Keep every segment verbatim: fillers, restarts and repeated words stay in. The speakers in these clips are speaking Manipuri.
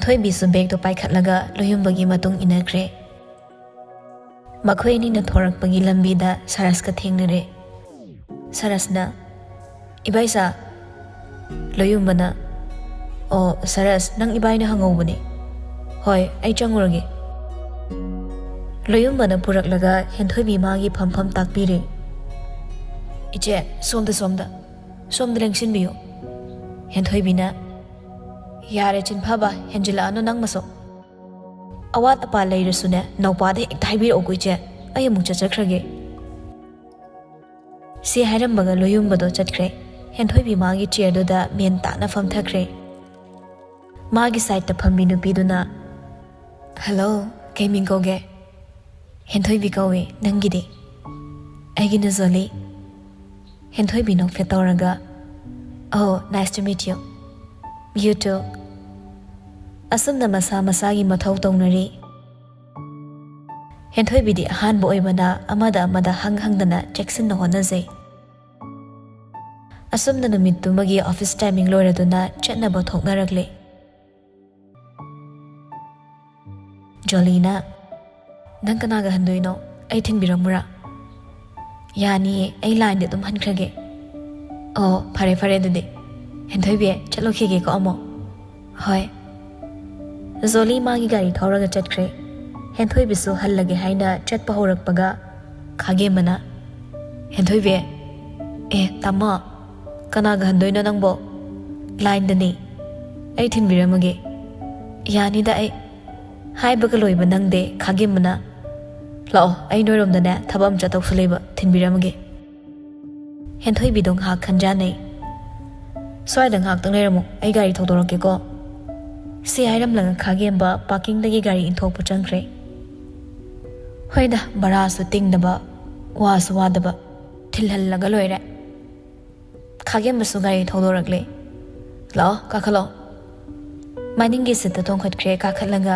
ꯊꯣꯏꯕꯤꯁꯨ ꯕꯦꯒꯇꯣ ꯄꯥꯏꯈꯠꯂꯒ ꯂꯣꯌꯨꯝꯕꯒꯤ ꯃꯇꯨꯡ ꯏꯟꯅꯈ꯭ꯔꯦ꯫ ꯃꯈꯣꯏ ꯑꯅꯤꯅ ꯊꯣꯔꯛꯄꯒꯤ ꯂꯝꯕꯤꯗ ꯁꯔꯁꯀ ꯊꯦꯡꯅꯔꯦ꯫ ꯁꯔꯁꯅ, "ꯏꯕꯥꯏꯁꯥ?" ꯂꯣꯌꯨꯝꯕꯅ, "ꯑꯣ ꯁꯔꯁ, ꯅꯪ ꯏꯕꯥꯏꯅ ꯍꯪꯍꯧꯕꯅꯦ꯫ ꯍꯣꯏ, ꯑꯩ ꯆꯪꯉꯨꯔꯒꯦ꯫" ꯂꯣꯌꯨꯝꯕꯅ ꯄꯨꯔꯛꯂꯒ ꯍꯦꯟꯊꯣꯏꯕꯤ ꯃꯥꯒꯤ ꯐꯝꯐꯝ ꯇꯥꯛꯄꯤꯔꯦ꯫ "ꯏꯆꯦ, ꯁꯣꯝꯗ, ꯁꯣꯝꯗ, ꯁꯣꯝꯗ ꯂꯦꯡꯁꯤꯟꯕꯤꯌꯨ꯫" ꯍꯦꯟꯊꯣꯏꯕꯤꯅ, "ꯌꯥꯔꯦ ꯆꯤꯟꯐꯥꯕ, ꯍꯦꯟꯖꯤꯜꯂꯛꯑꯅꯨ ꯅꯪ ꯃꯁꯨ꯫ ꯑꯋꯥꯠ ꯑꯄꯥ ꯂꯩꯔꯁꯨꯅꯦ, ꯅꯧꯄꯥꯗ ꯍꯦꯛꯇ ꯍꯥꯏꯕꯤꯔꯛꯎꯀꯣ ꯏꯆꯦ, ꯑꯩ ꯑꯃꯨꯛ ꯆꯠꯆꯈ꯭ꯔꯒꯦ꯫" ꯁꯤ ꯍꯥꯏꯔꯝꯕꯒ ꯂꯣꯌꯨꯝꯕꯗꯣ ꯆꯠꯈ꯭ꯔꯦ꯫ ꯍꯦꯟꯊꯣꯏꯕꯤ ꯃꯥꯒꯤ ꯆꯤꯌꯔꯗꯨꯗ ꯃꯦꯟ ꯇꯥꯅ ꯐꯝꯊꯈ꯭ꯔꯦ꯫ ꯃꯥꯒꯤ ꯁꯥꯏꯠꯇ ꯐꯝꯕꯤ ꯅꯨꯄꯤꯗꯨꯅ, "ꯍꯜꯂꯣ, ꯀꯩ ꯃꯤꯡ ꯀꯧꯒꯦ?" "ꯍꯦꯟꯊꯣꯏꯕꯤ ꯀꯧꯏ, ꯅꯪꯒꯤꯗꯤ?" "ꯑꯩꯒꯤꯅ ꯖꯣꯂꯤ꯫" ꯍꯦꯟꯊꯣꯏꯕꯤ ꯅꯣꯛꯐꯦꯠ ꯇꯧꯔꯒ, "Oh, nice to meet you. You too." ꯑꯁꯨꯝꯅ ꯃꯁꯥ ꯃꯁꯥꯒꯤ ꯃꯊꯧ ꯇꯧꯅꯔꯤ꯫ ꯍꯦꯟꯊꯣꯏꯕꯤꯗꯤ ꯑꯍꯥꯟꯕ ꯑꯣꯏꯕꯅ ꯑꯃꯗ ꯑꯃꯗ ꯍꯪ ꯍꯪꯗꯅ ꯆꯦꯛꯁꯤꯟꯅ ꯍꯣꯠꯅꯖꯩ꯫ ꯑꯁꯨꯝꯅ ꯅꯨꯃꯤꯠꯇꯨꯃꯒꯤ ꯑꯣꯐꯤꯁ ꯇꯥꯏꯃꯤꯡ ꯂꯣꯏꯔꯗꯨꯅ ꯆꯠꯅꯕ ꯊꯣꯛꯅꯔꯛꯂꯦ꯫ ꯖꯣꯂꯤꯅ, "ꯅꯪ ꯀꯅꯥꯒ ꯍꯟꯗꯣꯏꯅꯣ? ꯑꯩ ꯊꯤꯟꯕꯤꯔꯝꯃꯨꯔꯥ?" "ꯌꯥꯅꯤꯌꯦ, ꯑꯩ ꯂꯥꯏꯟꯗ ꯑꯗꯨꯝ ꯍꯟꯈ꯭ꯔꯒꯦ꯫" "ꯑꯣ, ꯐꯔꯦ ꯐꯔꯦ, ꯑꯗꯨꯗꯤ ꯍꯦꯟꯊꯣꯏꯕꯤ, ꯆꯠꯂꯨꯈꯤꯒꯦꯀꯣ ꯑꯃꯨꯛ꯫" "ꯍꯣꯏ꯫" ꯖꯣꯂꯤ ꯃꯥꯒꯤ ꯒꯥꯔꯤ ꯊꯧꯔꯒ ꯆꯠꯈ꯭ꯔꯦ꯫ ꯍꯦꯟꯊꯣꯏꯕꯤꯁꯨ ꯍꯜꯂꯒꯦ ꯍꯥꯏꯅ ꯆꯠꯄ ꯍꯧꯔꯛꯄꯒ ꯈꯥꯒꯦꯝꯕꯅ, "ꯍꯦꯟꯊꯣꯏꯕꯤ, ꯑꯦ ꯇꯥꯃꯣ, ꯀꯅꯥꯒ ꯍꯟꯗꯣꯏꯅꯣ ꯅꯪꯕꯣ? ꯂꯥꯏꯟꯗꯅꯤ꯫ ꯑꯩ ꯊꯤꯟꯕꯤꯔꯝꯃꯒꯦ꯫" "ꯌꯥꯅꯤꯗ ꯑꯩ꯫" ꯍꯥꯏꯕꯒ ꯂꯣꯏꯕ ꯅꯪꯗꯦ ꯈꯥꯒꯦꯝꯕꯅ, "ꯂꯥꯛꯑꯣ, ꯑꯩ ꯅꯣꯏꯔꯣꯝꯗꯅꯦ ꯊꯕꯛ ꯑꯃ ꯆꯠꯇꯧꯁꯨ ꯂꯩꯕ, ꯊꯤꯟꯕꯤꯔꯝꯃꯒꯦ꯫" ꯍꯦꯟꯊꯣꯏꯕꯤꯗꯣ ꯉꯥꯏꯍꯥꯛ ꯈꯟꯖꯥꯟꯅꯩ꯫ "ꯁ꯭ꯋꯥꯏꯗ ꯉꯥꯏꯍꯥꯛꯇꯪ ꯂꯩꯔꯝꯃꯣ, ꯑꯩ ꯒꯥꯔꯤ ꯊꯧꯗꯣꯔꯛꯀꯦꯀꯣ꯫" ꯁꯤ ꯍꯥꯏꯔꯝꯂꯒ ꯈꯥꯒꯦꯝꯕ ꯄꯥꯔꯀꯤꯡꯗꯒꯤ ꯒꯥꯔꯤ ꯏꯟꯊꯣꯛꯄ ꯆꯪꯈ꯭ꯔꯦ꯫ ꯍꯣꯏꯗ, ꯚꯔꯥꯁꯨ ꯇꯤꯡꯗꯕ, ꯋꯥꯁꯨ ꯋꯥꯗꯕ, ꯊꯤꯜꯍꯜꯂꯒ ꯂꯣꯏꯔꯦ꯫ ꯈꯥꯒꯦꯝꯕꯁꯨ ꯒꯥꯔꯤ ꯊꯧꯗꯣꯔꯛꯂꯦ꯫ "ꯂꯥꯛꯑꯣ, ꯀꯥꯈꯠꯂꯣ꯫" ꯃꯅꯤꯡꯒꯤ ꯁꯤꯠꯇ ꯇꯣꯡꯈꯠꯈ꯭ꯔꯦ ꯀꯥꯈꯠꯂꯒ꯫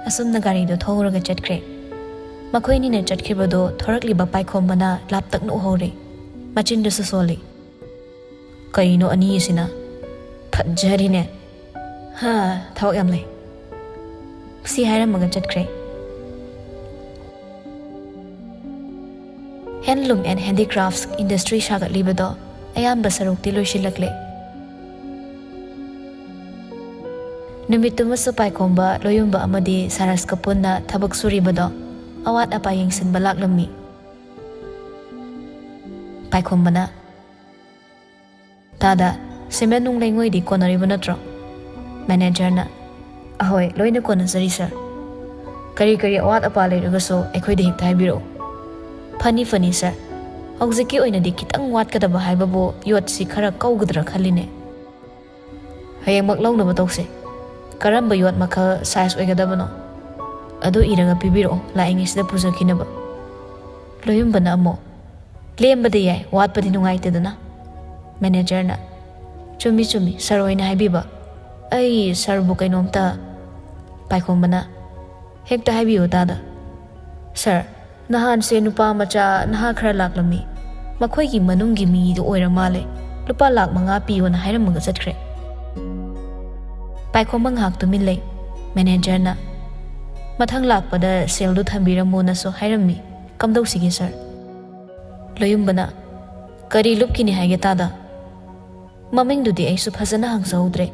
ꯑꯁꯨꯝꯅ ꯒꯥꯔꯤꯗꯣ ꯊꯧꯔꯒ ꯆꯠꯈ꯭ꯔꯦ꯫ ꯃꯈꯣꯏ ꯑꯅꯤꯅ ꯆꯠꯈꯤꯕꯗꯣ ꯊꯣꯔꯛꯂꯤꯕ ꯄꯥꯏꯈꯣꯝꯕꯅ ꯂꯥꯞꯇꯛꯅ ꯎꯍꯧꯔꯦ꯫ ꯃꯆꯤꯟꯗꯨꯁꯨ ꯁꯣꯜꯂꯤ꯫ "ꯀꯩꯅꯣ ꯑꯅꯤꯁꯤꯅ? ꯐꯠꯖꯔꯤꯅꯦ꯫ ꯍꯥ, ꯊꯕꯛ ꯌꯥꯝ ꯂꯩ꯫ ꯁꯤ ꯍꯥꯏꯔꯝꯃꯒ ꯆꯠꯈ꯭ꯔꯦ꯫ Handloom and Handicrafts industry ꯁꯥꯒꯠꯂꯤꯕꯗꯣ ꯑꯌꯥꯝꯕ ꯁꯔꯨꯛꯇꯤ ꯂꯣꯏꯁꯤꯜꯂꯛꯂꯦ꯫ ꯅꯨꯃꯤꯠꯇꯨꯃꯁꯨ ꯄꯥꯏꯈꯣꯝꯕ, ꯂꯣꯌꯨꯝꯕ ꯑꯃꯗꯤ ꯁꯥꯔꯁꯀ ꯄꯨꯟꯅ ꯊꯕꯛ ꯁꯨꯔꯤꯕꯗꯣ ꯑꯋꯥꯠ ꯑꯄꯥ ꯌꯦꯡꯁꯤꯟꯕ ꯂꯥꯛꯂꯝꯃꯤ꯫ ꯄꯥꯏꯈꯣꯝꯕꯅ, "ꯇꯥꯗ, ꯁꯤꯃꯦꯟ ꯅꯨꯡ ꯂꯩꯉꯣꯏꯗꯤ ꯀꯣꯟꯅꯔꯤꯕ ꯅꯠꯇ꯭ꯔꯣ?" ꯃꯦꯅꯦꯖꯔꯅ, "ꯑꯍꯣꯏ, ꯂꯣꯏꯅ ꯀꯣꯟꯅꯖꯔꯤ, ꯁꯥꯔ꯫ ꯀꯔꯤ ꯀꯔꯤ ꯑꯋꯥꯠ ꯑꯄꯥ ꯂꯩꯔꯒꯁꯨ ꯑꯩꯈꯣꯏꯗ ꯍꯦꯛꯇ ꯍꯥꯏꯕꯤꯔꯛꯎ꯫" "ꯐꯅꯤ, ꯐꯅꯤ, ꯁꯥꯔ꯫ ꯍꯧꯖꯤꯛꯀꯤ ꯑꯣꯏꯅꯗꯤ ꯈꯤꯇꯪ ꯋꯥꯠꯀꯗꯕ ꯍꯥꯏꯕꯕꯨ ꯌꯣꯠꯁꯤ ꯈꯔ ꯀꯧꯒꯗ꯭ꯔꯥ ꯈꯜꯂꯤꯅꯦ꯫" "ꯍꯌꯦꯡꯃꯛ ꯂꯧꯅꯕ ꯇꯧꯁꯦ꯫ ꯀꯔꯝꯕ ꯌꯣꯠ ꯃꯈꯜ, ꯁꯥꯏꯖ ꯑꯣꯏꯒꯗꯕꯅꯣ? ꯑꯗꯨ ꯏꯔꯒ ꯄꯤꯕꯤꯔꯛꯑꯣ, ꯂꯥꯛꯏꯉꯩꯁꯤꯗ ꯄꯨꯖꯈꯤꯅꯕ꯫" ꯂꯣꯌꯨꯝꯕꯅ ꯑꯃꯨꯛ, "ꯂꯦꯝꯕꯗꯤ ꯌꯥꯏ, ꯋꯥꯠꯄꯗꯤ ꯅꯨꯡꯉꯥꯏꯇꯦꯗꯅ꯫" ꯃꯦꯅꯦꯖꯔꯅ, "ꯆꯨꯝꯃꯤ, ꯆꯨꯝꯃꯤ, ꯁꯥꯔ ꯍꯣꯏꯅ ꯍꯥꯏꯕꯤꯕ꯫ ꯑꯩ ꯁꯥꯔꯕꯨ ꯀꯩꯅꯣꯝꯇ꯫" ꯄꯥꯏꯈꯣꯝꯕꯅ, "ꯍꯦꯛꯇ ꯍꯥꯏꯕꯤꯌꯨ, ꯇꯥꯗ꯫" "ꯁꯥꯔ, ꯅꯍꯥꯟꯁꯦ ꯅꯨꯄꯥ ꯃꯆꯥ ꯅꯍꯥ ꯈꯔ ꯂꯥꯛꯂꯝꯃꯤ꯫ ꯃꯈꯣꯏꯒꯤ ꯃꯅꯨꯡꯒꯤ ꯃꯤꯗꯨ ꯑꯣꯏꯔ ꯃꯥꯜꯂꯦ꯫ ꯂꯨꯄꯥ ꯂꯥꯛ ꯃꯉꯥ ꯄꯤꯌꯣꯅ ꯍꯥꯏꯔꯝꯃꯒ ꯆꯠꯈ꯭ꯔꯦ꯫" ꯄꯥꯏꯈꯣꯝꯕ ꯉꯥꯏꯍꯥꯛ ꯇꯨꯃꯤꯟ ꯂꯩ꯫ ꯃꯦꯅꯦꯖꯔꯅ, "ꯃꯊꯪ ꯂꯥꯛꯄꯗ ꯁꯦꯜꯗꯨ ꯊꯝꯕꯤꯔꯝꯃꯣꯅꯁꯨ ꯍꯥꯏꯔꯝꯃꯤ꯫ ꯀꯝꯗꯧꯁꯤꯒꯦ, ꯁꯥꯔ?" ꯂꯣꯌꯨꯝꯕꯅ, "ꯀꯔꯤ ꯂꯨꯞꯀꯤꯅꯤ ꯍꯥꯏꯒꯦ, ꯇꯥꯗ? ꯃꯃꯤꯡꯗꯨꯗꯤ ꯑꯩꯁꯨ ꯐꯖꯅ ꯍꯪꯖꯍꯧꯗ꯭ꯔꯦ꯫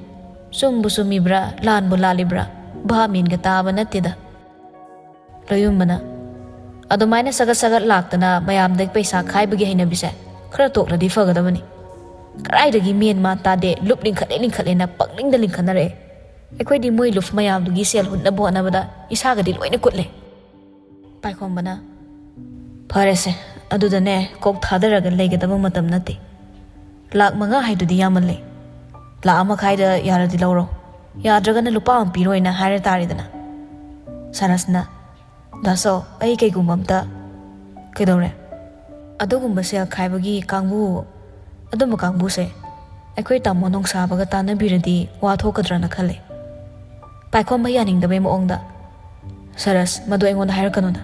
ꯆꯨꯝꯕꯨ ꯆꯨꯝꯃꯤꯕ꯭ꯔꯥ, ꯂꯥꯟꯕꯨ ꯂꯥꯜꯂꯤꯕ꯭ꯔꯥ, ꯚꯥꯞ ꯃꯦꯟꯒ ꯇꯥꯕ ꯅꯠꯇꯦꯗ꯫" ꯂꯣꯌꯨꯝꯕꯅ, "ꯑꯗꯨꯃꯥꯏꯅ ꯁꯒꯠ ꯁꯒꯠ ꯂꯥꯛꯇꯅ ꯃꯌꯥꯝꯗꯒꯤ ꯄꯩꯁꯥ ꯈꯥꯏꯕꯒꯤ ꯍꯩꯅꯕꯤꯁꯦ ꯈꯔ ꯇꯣꯛꯂꯗꯤ ꯐꯒꯗꯕꯅꯤ꯫ ꯀꯗꯥꯏꯗꯒꯤ ꯃꯦꯟ ꯃꯥꯟ ꯇꯥꯗꯦ, ꯂꯨꯞ ꯂꯤꯡꯈꯠꯂꯦ ꯂꯤꯡꯈꯠꯂꯦꯅ ꯄꯪꯂꯤꯡꯗ ꯂꯤꯡꯈꯠꯅꯔꯛꯑꯦ꯫ ꯑꯩꯈꯣꯏꯗꯤ ꯃꯣꯏ ꯂꯨꯞ ꯃꯌꯥꯝꯗꯨꯒꯤ ꯁꯦꯜ ꯍꯨꯠꯅꯕ ꯍꯣꯠꯅꯕꯗ ꯏꯁꯥꯒꯗꯤ ꯂꯣꯏꯅ ꯀꯨꯠꯂꯦ꯫" ꯄꯥꯏꯈꯣꯝꯕꯅ, "ꯐꯔꯦꯁꯦ, ꯑꯗꯨꯗꯅꯦ ꯀꯣꯛ ꯊꯥꯗꯔꯒ ꯂꯩꯒꯗꯕ ꯃꯇꯝ ꯅꯠꯇꯦ꯫ ꯂꯥꯛ ꯃꯉꯥ ꯍꯥꯏꯗꯨꯗꯤ ꯌꯥꯝꯃꯜꯂꯦ꯫ ꯂꯥꯛ ꯑꯃ ꯃꯈꯥꯏꯗ ꯌꯥꯔꯗꯤ ꯂꯧꯔꯣ, ꯌꯥꯗ꯭ꯔꯒꯅ ꯂꯨꯄꯥ ꯑꯃ ꯄꯤꯔꯣꯏꯅ ꯍꯥꯏꯔ ꯇꯥꯔꯦꯗꯅ꯫" ꯁꯥꯔꯁꯅ, "ꯗꯥꯁꯣ, ꯑꯩ ꯀꯩꯒꯨꯝꯕ ꯑꯝꯇ꯫" "ꯀꯩꯗꯧꯔꯦ?" "ꯑꯗꯨꯒꯨꯝꯕ ꯁꯦꯜ ꯈꯥꯏꯕꯒꯤ ꯀꯥꯡꯕꯨ, ꯑꯗꯨꯝꯕ ꯀꯥꯡꯕꯨꯁꯦ ꯑꯩꯈꯣꯏ ꯇꯥꯃꯣ ꯅꯣꯡꯁꯥꯕꯒ ꯇꯥꯟꯅꯕꯤꯔꯗꯤ ꯋꯥ ꯊꯣꯛꯀꯗ꯭ꯔꯅ ꯈꯜꯂꯦ꯫" ꯄꯥꯏꯈꯣꯝꯕ ꯌꯥꯅꯤꯡꯗꯕꯩ ꯃꯑꯣꯡꯗ, "ꯁꯥꯔꯁ, ꯃꯗꯨ ꯑꯩꯉꯣꯟꯗ ꯍꯥꯏꯔꯛꯀꯅꯨꯗ꯫"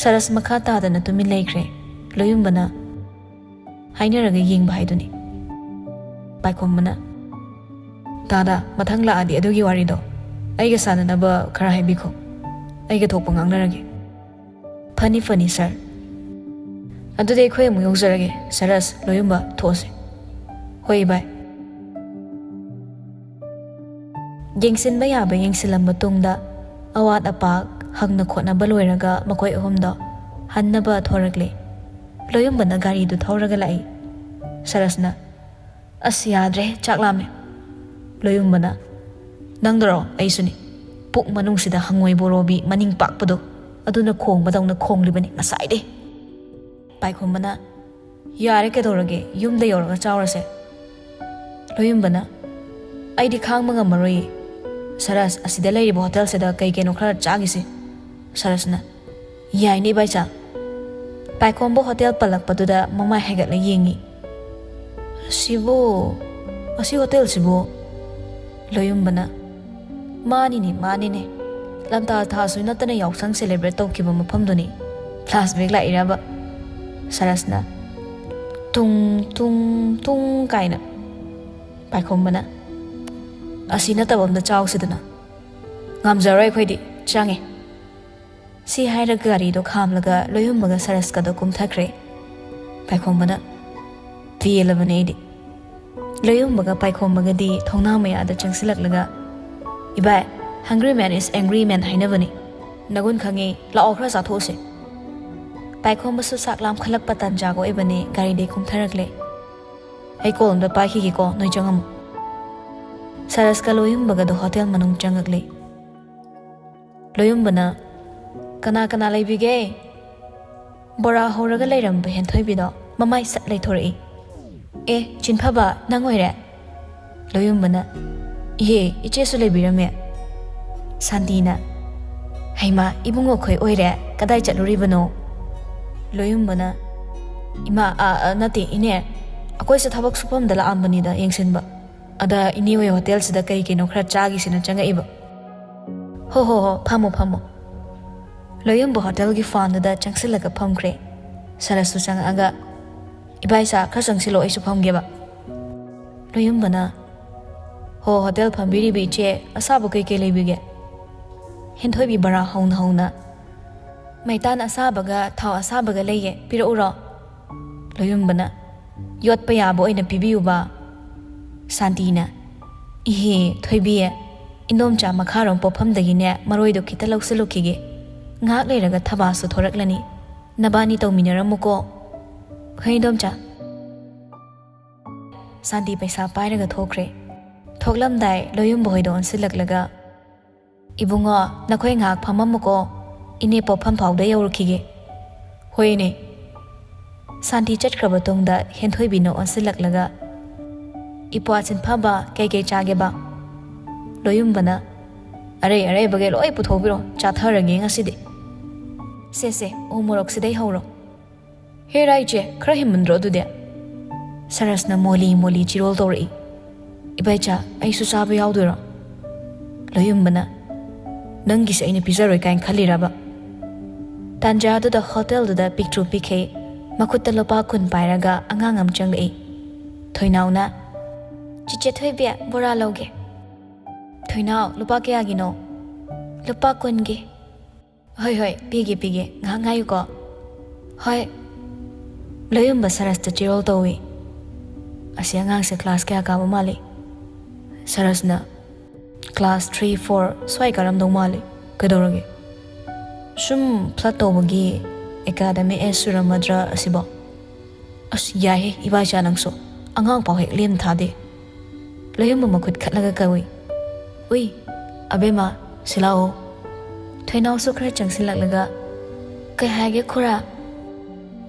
ꯁꯥꯔꯁ ꯃꯈꯥ ꯇꯥꯗꯅ ꯇꯨꯃꯤꯟ ꯂꯩꯈ꯭ꯔꯦ꯫ ꯂꯣꯌꯨꯝꯕꯅ, "ꯍꯥꯏꯅꯔꯒ ꯌꯦꯡꯕ ꯍꯥꯏꯗꯨꯅꯤ꯫" ꯄꯥꯏꯈꯣꯝꯕꯅ, "ꯇꯥꯗ, ꯃꯊꯪ ꯂꯥꯛꯑꯗꯤ ꯑꯗꯨꯒꯤ ꯋꯥꯔꯤꯗꯣ ꯑꯩꯒ ꯁꯥꯟꯅꯅꯕ ꯈꯔ ꯍꯥꯏꯕꯤꯈꯣ꯫ ꯑꯩꯒ ꯊꯣꯛꯄ ꯉꯥꯡꯅꯔꯒꯦ꯫ ꯐꯅꯤ, ꯐꯅꯤ, ꯁꯥꯔ꯫ ꯑꯗꯨꯗꯤ ꯑꯩꯈꯣꯏ ꯑꯃꯨꯛ ꯌꯧꯖꯔꯒꯦ꯫ ꯁꯔꯁ, ꯂꯣꯌꯨꯝꯕ, ꯊꯣꯛꯑꯁꯤ꯫ ꯍꯣꯏ, ꯏꯕꯥꯏ꯫ ꯌꯦꯡꯁꯤꯟꯕ ꯌꯥꯕ ꯌꯦꯡꯁꯤꯜꯂꯝꯕ ꯇꯨꯡꯗ, ꯑꯋꯥꯠ ꯑꯄꯥ ꯍꯪꯅ ꯈꯣꯠꯅꯕ ꯂꯣꯏꯔꯒ ꯃꯈꯣꯏ ꯑꯍꯨꯝꯗꯣ ꯍꯟꯅꯕ ꯊꯣꯔꯛꯂꯦ꯫ ꯂꯣꯌꯨꯝꯕꯅ ꯒꯥꯔꯤꯗꯨ ꯊꯧꯔꯒ ꯂꯥꯛꯏ꯫ ꯁꯔꯁꯅ, "ꯑꯁ, ꯌꯥꯗ꯭ꯔꯦ, ꯆꯥꯛ ꯂꯥꯝꯃꯦ꯫" ꯂꯣꯌꯨꯝꯕꯅ, "ꯅꯪꯗꯔꯣ? ꯑꯩꯁꯨꯅꯤ꯫ ꯄꯨꯛ ꯃꯅꯨꯡꯁꯤꯗ ꯍꯪꯉꯣꯏ ꯕꯣꯔꯣꯕꯤ ꯃꯅꯤꯡ ꯄꯥꯛꯄꯗꯣ, ꯑꯗꯨꯅ ꯈꯣꯡꯕꯗꯧꯅ ꯈꯣꯡꯂꯤꯕꯅꯤ ꯉꯁꯥꯏꯗꯩ꯫" ꯄꯥꯏꯈꯣꯝꯕꯅ, "ꯌꯥꯔꯦ, ꯀꯩꯗꯧꯔꯒꯦ? ꯌꯨꯝꯗ ꯌꯧꯔꯒ ꯆꯥꯎꯔꯁꯦ꯫" ꯂꯣꯌꯨꯝꯕꯅ, "ꯑꯩꯗꯤ ꯈꯥꯡꯕ ꯉꯝꯃꯔꯣꯏꯌꯦ꯫ ꯁꯔꯁ, ꯑꯁꯤꯗ ꯂꯩꯔꯤꯕ ꯍꯣꯇꯦꯜꯁꯤꯗ ꯀꯩ ꯀꯩꯅꯣ ꯈꯔ ꯆꯥꯈꯤꯁꯦ꯫" ꯁꯔꯁꯅ, "ꯌꯥꯏꯅꯦ, ꯏꯕꯥꯏꯆꯥ꯫" ꯄꯥꯏꯈꯣꯝꯕ ꯍꯣꯇꯦꯜ ꯄꯜꯂꯛꯄꯗꯨꯗ ꯃꯃꯥꯏ ꯍꯥꯏꯒꯠꯂ ꯌꯦꯡꯉꯤ꯫ "ꯑꯁꯤꯕꯨ, ꯑꯁꯤ ꯍꯣꯇꯦꯜꯁꯤꯕꯨ?" ꯂꯣꯌꯨꯝꯕꯅ, "ꯃꯥꯅꯤꯅꯦ, ꯃꯥꯅꯤꯅꯦ꯫ ꯂꯝꯇꯥ ꯊꯥꯁꯨ ꯅꯠꯇꯅ ꯌꯥꯎꯁꯪ ꯁꯦꯂꯦꯕ꯭ꯔꯦꯠ ꯇꯧꯈꯤꯕ ꯃꯐꯝꯗꯨꯅꯤ꯫ ꯐ꯭ꯂꯥꯁꯕꯦꯛ ꯂꯥꯛꯏꯔꯕ?" ꯁꯔꯁꯅ, "ꯇꯨꯡ, ꯇꯨꯡ, ꯇꯨꯡ" ꯀꯥꯏꯅ꯫ ꯄꯥꯏꯈꯣꯝꯕꯅ, "ꯑꯁꯤ ꯅꯠꯇꯕ ꯑꯝꯗ ꯆꯥꯎꯁꯤꯗꯅ꯫" "ꯉꯝꯖꯔꯣꯏ ꯑꯩꯈꯣꯏꯗꯤ, ꯆꯪꯉꯦ꯫" ꯁꯤ ꯍꯥꯏꯔꯒ ꯒꯥꯔꯤꯗꯣ ꯈꯥꯝꯂꯒ ꯂꯣꯌꯨꯝꯕꯒ ꯁꯔꯁꯀꯗꯣ ꯀꯨꯝꯊꯈ꯭ꯔꯦ꯫ ꯄꯥꯏꯈꯣꯝꯕꯅ, "ꯄꯦꯜꯂꯕꯅꯦ ꯑꯩꯗꯤ꯫" ꯂꯣꯌꯨꯝꯕꯒ ꯄꯥꯏꯈꯣꯝꯕꯒꯗꯤ ꯊꯣꯡꯅꯥ ꯃꯌꯥꯗ ꯆꯪꯁꯤꯜꯂꯛꯂꯒ, "ꯏꯕꯥꯏ, hungry man is angry man ꯍꯥꯏꯅꯕꯅꯤ꯫ ꯅꯒꯨꯟ ꯈꯪꯉꯤ, ꯂꯥꯛꯑꯣ, ꯈꯔ ꯆꯥꯊꯣꯛꯎꯁꯦ꯫" ꯄꯥꯏꯈꯣꯝꯕꯁꯨ ꯆꯥꯛ ꯂꯥꯝꯈꯠꯂꯛꯄ ꯇꯥꯟꯖꯥꯒ ꯑꯣꯏꯕꯅꯦ, ꯒꯥꯔꯤꯗꯩ ꯀꯨꯝꯊꯔꯛꯂꯦ꯫ "ꯑꯩ ꯀꯣꯜ ꯑꯝꯇ ꯄꯥꯏꯈꯤꯒꯦꯀꯣ, ꯅꯣꯏ ꯆꯪꯉꯝꯃꯣ꯫" ꯁꯔꯁꯀ ꯂꯣꯌꯨꯝꯕꯒꯗꯣ ꯍꯣꯇꯦꯜ ꯃꯅꯨꯡ ꯆꯪꯉꯛꯂꯦ꯫ ꯂꯣꯌꯨꯝꯕꯅ, "ꯀꯅꯥ ꯀꯅꯥ ꯂꯩꯕꯤꯒꯦ?" ꯕꯣꯔꯥ ꯍꯧꯔꯒ ꯂꯩꯔꯝꯕ ꯍꯦꯟꯊꯣꯏꯕꯤꯗꯣ ꯃꯃꯥꯏ ꯁꯠ ꯂꯩꯊꯣꯔꯛꯏ꯫ "ꯑꯦ, ꯆꯤꯟꯐꯕ, ꯅꯪ ꯑꯣꯏꯔꯦ?" ꯂꯣꯌꯨꯝꯕꯅ, "ꯏꯍꯦ, ꯏꯆꯦꯁꯨ ꯂꯩꯕꯤꯔꯝꯃꯦ꯫" ꯁꯥꯟꯇꯤꯅ, "ꯍꯩꯃꯥ, ꯏꯕꯨꯡꯉꯣꯈꯣꯏ ꯑꯣꯏꯔꯦ, ꯀꯗꯥꯏ ꯆꯠꯂꯨꯔꯤꯕꯅꯣ?" ꯂꯣꯌꯨꯝꯕꯅ, "ꯏꯃꯥ, ꯑ, ꯑ, ꯅꯠꯇꯦ, ꯏꯅꯦ, ꯑꯩꯈꯣꯏꯁꯨ ꯊꯕꯛ ꯁꯨꯐꯝꯗ ꯂꯥꯛꯑꯝꯕꯅꯤꯗ, ꯌꯦꯡꯁꯤꯟꯕ꯫ ꯑꯗ ꯏꯅꯦ ꯍꯣꯏ ꯍꯣꯇꯦꯜꯁꯤꯗ ꯀꯩ ꯀꯩꯅꯣ ꯈꯔ ꯆꯥꯒꯤꯁꯦꯅ ꯆꯪꯉꯛꯏꯕ꯫" "ꯍꯣ, ꯍꯣ, ꯍꯣ, ꯐꯝꯃꯣ, ꯐꯝꯃꯣ꯫" ꯂꯣꯌꯨꯝꯕ ꯍꯣꯇꯦꯜꯒꯤ ꯐꯥꯟꯗꯨꯗ ꯆꯪꯁꯤꯜꯂꯒ ꯐꯝꯈ꯭ꯔꯦ꯫ ꯁꯔꯁꯁꯨ ꯆꯪꯉꯛꯑꯒ, "ꯏꯕꯥꯏ ꯁꯥ, ꯈꯔ ꯆꯪꯁꯤꯜꯂꯣ, ꯑꯩꯁꯨ ꯐꯝꯒꯦꯕ꯫" ꯂꯣꯌꯨꯝꯕꯅ, "ꯍꯣ, ꯍꯣꯇꯦꯜ ꯐꯝꯕꯤꯔꯤꯕ ꯏꯆꯦ, ꯑꯁꯥꯕ ꯀꯩꯀꯩ ꯂꯩꯕꯤꯒꯦ?" ꯍꯦꯟꯊꯣꯏꯕꯤ ꯕꯣꯔꯥ ꯍꯧꯅ ꯍꯧꯅ, "ꯃꯩꯇꯥꯟ ꯑꯁꯥꯕꯒ ꯊꯥꯎ ꯑꯁꯥꯕꯒ ꯂꯩꯌꯦ, ꯄꯤꯔꯛꯎꯔꯣ?" ꯂꯣꯌꯨꯝꯕꯅ, "ꯌꯣꯠꯄ ꯌꯥꯕ ꯑꯣꯏꯅ ꯄꯤꯕꯤꯌꯨꯕ꯫" ꯁꯥꯟꯇꯤꯅ, "ꯏꯍꯦ ꯊꯣꯏꯕꯤ, ꯏꯟꯗꯣꯝꯆꯥ ꯃꯈꯥꯔꯣꯝ ꯄꯣꯠꯐꯝꯗꯒꯤꯅꯦ ꯃꯔꯣꯏꯗꯣ ꯈꯤꯇ ꯂꯧꯁꯤꯜꯂꯨꯈꯤꯒꯦ꯫ ꯉꯥꯏꯍꯥꯛ ꯂꯩꯔꯒ ꯊꯕꯥꯁꯨ ꯊꯣꯔꯛꯂꯅꯤ꯫ ꯅꯕꯥꯅꯤ ꯇꯧꯃꯤꯟꯅꯔꯝꯃꯨꯀꯣ꯫" "ꯍꯣꯏ ꯏꯟꯗꯣꯝꯆꯥ꯫" ꯁꯥꯟꯇꯤ ꯄꯩꯁꯥ ꯄꯥꯏꯔꯒ ꯊꯣꯛꯈ꯭ꯔꯦ꯫ ꯊꯣꯛꯂꯝꯗꯥꯏ ꯂꯣꯌꯨꯝꯕ ꯍꯣꯏꯗ ꯑꯣꯟꯁꯤꯜꯂꯛꯂꯒ, "ꯏꯕꯨꯡꯉꯣ, ꯅꯈꯣꯏ ꯉꯥꯏꯍꯥꯛ ꯐꯝꯃꯝꯃꯨꯀꯣ, ꯏꯅꯦ ꯄꯣꯠꯐꯝ ꯐꯥꯎꯗ ꯌꯧꯔꯨꯈꯤꯒꯦ꯫" "ꯍꯣꯏ ꯏꯅꯦ꯫" ꯁꯥꯟꯇꯤ ꯆꯠꯈ꯭ꯔꯕ ꯇꯨꯡꯗ ꯍꯦꯟꯊꯣꯏꯕꯤꯅ ꯑꯣꯟꯁꯤꯜꯂꯛꯂꯒ, "ꯏꯄ꯭ꯋꯥ ꯆꯤꯟꯐꯕ, ꯀꯩꯀꯩ ꯆꯥꯒꯦꯕ?" ꯂꯣꯌꯨꯝꯕꯅ, "ꯑꯔꯩ ꯑꯔꯩꯕꯒꯩ ꯂꯣꯏ ꯄꯨꯊꯣꯛꯄꯤꯔꯣ, ꯆꯥꯊꯔꯒꯦ ꯉꯁꯤꯗꯤ꯫ ꯁꯦ ꯁꯦ, ꯎ ꯃꯣꯔꯣꯛꯁꯤꯗꯩ ꯍꯧꯔꯣ꯫" "ꯍꯦ ꯔꯥꯏꯆꯦ, ꯈꯔ ꯍꯦꯟꯃꯟꯗ꯭ꯔꯣ ꯑꯗꯨꯗꯤ?" ꯁꯔꯁꯅ ꯃꯣꯂꯤ ꯃꯣꯂꯤ ꯆꯤꯔꯣꯜ ꯇꯧꯔꯛꯏ꯫ "ꯏꯕꯥꯏꯆꯥ, ꯑꯩꯁꯨ ꯆꯥꯕ ꯌꯥꯎꯗꯣꯏꯔꯣ?" ꯂꯣꯌꯨꯝꯕꯅ, "ꯅꯪꯒꯤꯁꯦ ꯑꯩꯅ ꯄꯤꯖꯔꯣꯏ ꯀꯥꯏꯅ ꯈꯜꯂꯤꯔꯕ?" ꯇꯥꯟꯖꯥꯗꯨꯗ ꯍꯣꯇꯦꯜꯗꯨꯗ ꯄꯤꯛꯇ꯭ꯔꯨ ꯄꯤꯛꯈꯩ ꯃꯈꯨꯠꯇ ꯂꯨꯄꯥ ꯀꯨꯟ ꯄꯥꯏꯔꯒ ꯑꯉꯥꯡ ꯑꯃ ꯆꯪꯂꯛꯏ꯫ ꯊꯣꯏꯅꯥꯎꯅ, "ꯆꯤꯆꯦ ꯊꯣꯏꯕꯤ, ꯕꯣꯔꯥ ꯂꯧꯒꯦ꯫" "ꯊꯣꯏꯅꯥꯎ, ꯂꯨꯄꯥ ꯀꯌꯥꯒꯤꯅꯣ?" "ꯂꯨꯄꯥ ꯀꯨꯟꯒꯤ꯫" "ꯍꯣꯏ ꯍꯣꯏ, ꯄꯤꯒꯦ ꯄꯤꯒꯦ, ꯉꯥꯏꯍꯥꯛ ꯉꯥꯏꯌꯨꯀꯣ꯫" "ꯍꯣꯏ꯫" ꯂꯣꯌꯨꯝꯕ ꯁꯔꯁꯇ ꯆꯤꯔꯣꯜ ꯇꯧꯏ꯫ "ꯑꯁꯤ ꯑꯉꯥꯡꯁꯦ ꯀ꯭ꯂꯥꯁ ꯀꯌꯥ ꯀꯥꯕ ꯃꯥꯜꯂꯤ?" ꯁꯔꯁꯅ, "ꯀ꯭ꯂꯥꯁ ꯊ꯭ꯔꯤ, ꯐꯣꯔ ꯁ꯭ꯋꯥꯏ ꯀꯥꯔꯝꯗꯧ ꯃꯥꯜꯂꯤ꯫ ꯀꯩꯗꯧꯔꯒꯦ? ꯁꯨꯝ ꯐ꯭ꯂꯠ ꯇꯧꯕꯒꯤ ꯑꯦꯀꯥꯗꯃꯤꯛ ꯑꯦꯖ ꯁꯨꯔꯝꯃꯗ꯭ꯔꯥ ꯑꯁꯤꯕꯣ?" "ꯑꯁ, ꯌꯥꯏꯍꯦ ꯏꯕꯥꯏꯆꯥ, ꯅꯪꯁꯨ ꯑꯉꯥꯡ ꯄꯥꯎ ꯍꯦꯛ ꯂꯦꯝ ꯊꯥꯗꯦ꯫" ꯂꯣꯌꯨꯝꯕ ꯃꯈꯨꯠ ꯈꯠꯂꯒ ꯀꯧꯏ꯫ "ꯎꯏ, ꯑꯕꯦꯝꯃ, ꯁꯤ ꯂꯥꯛꯑꯣ꯫" ꯊꯣꯏꯅꯥꯎꯁꯨ ꯈꯔ ꯆꯪꯁꯤꯜꯂꯛꯂꯒ, "ꯀꯩ ꯍꯥꯏꯒꯦ ꯈꯨꯔꯥ?"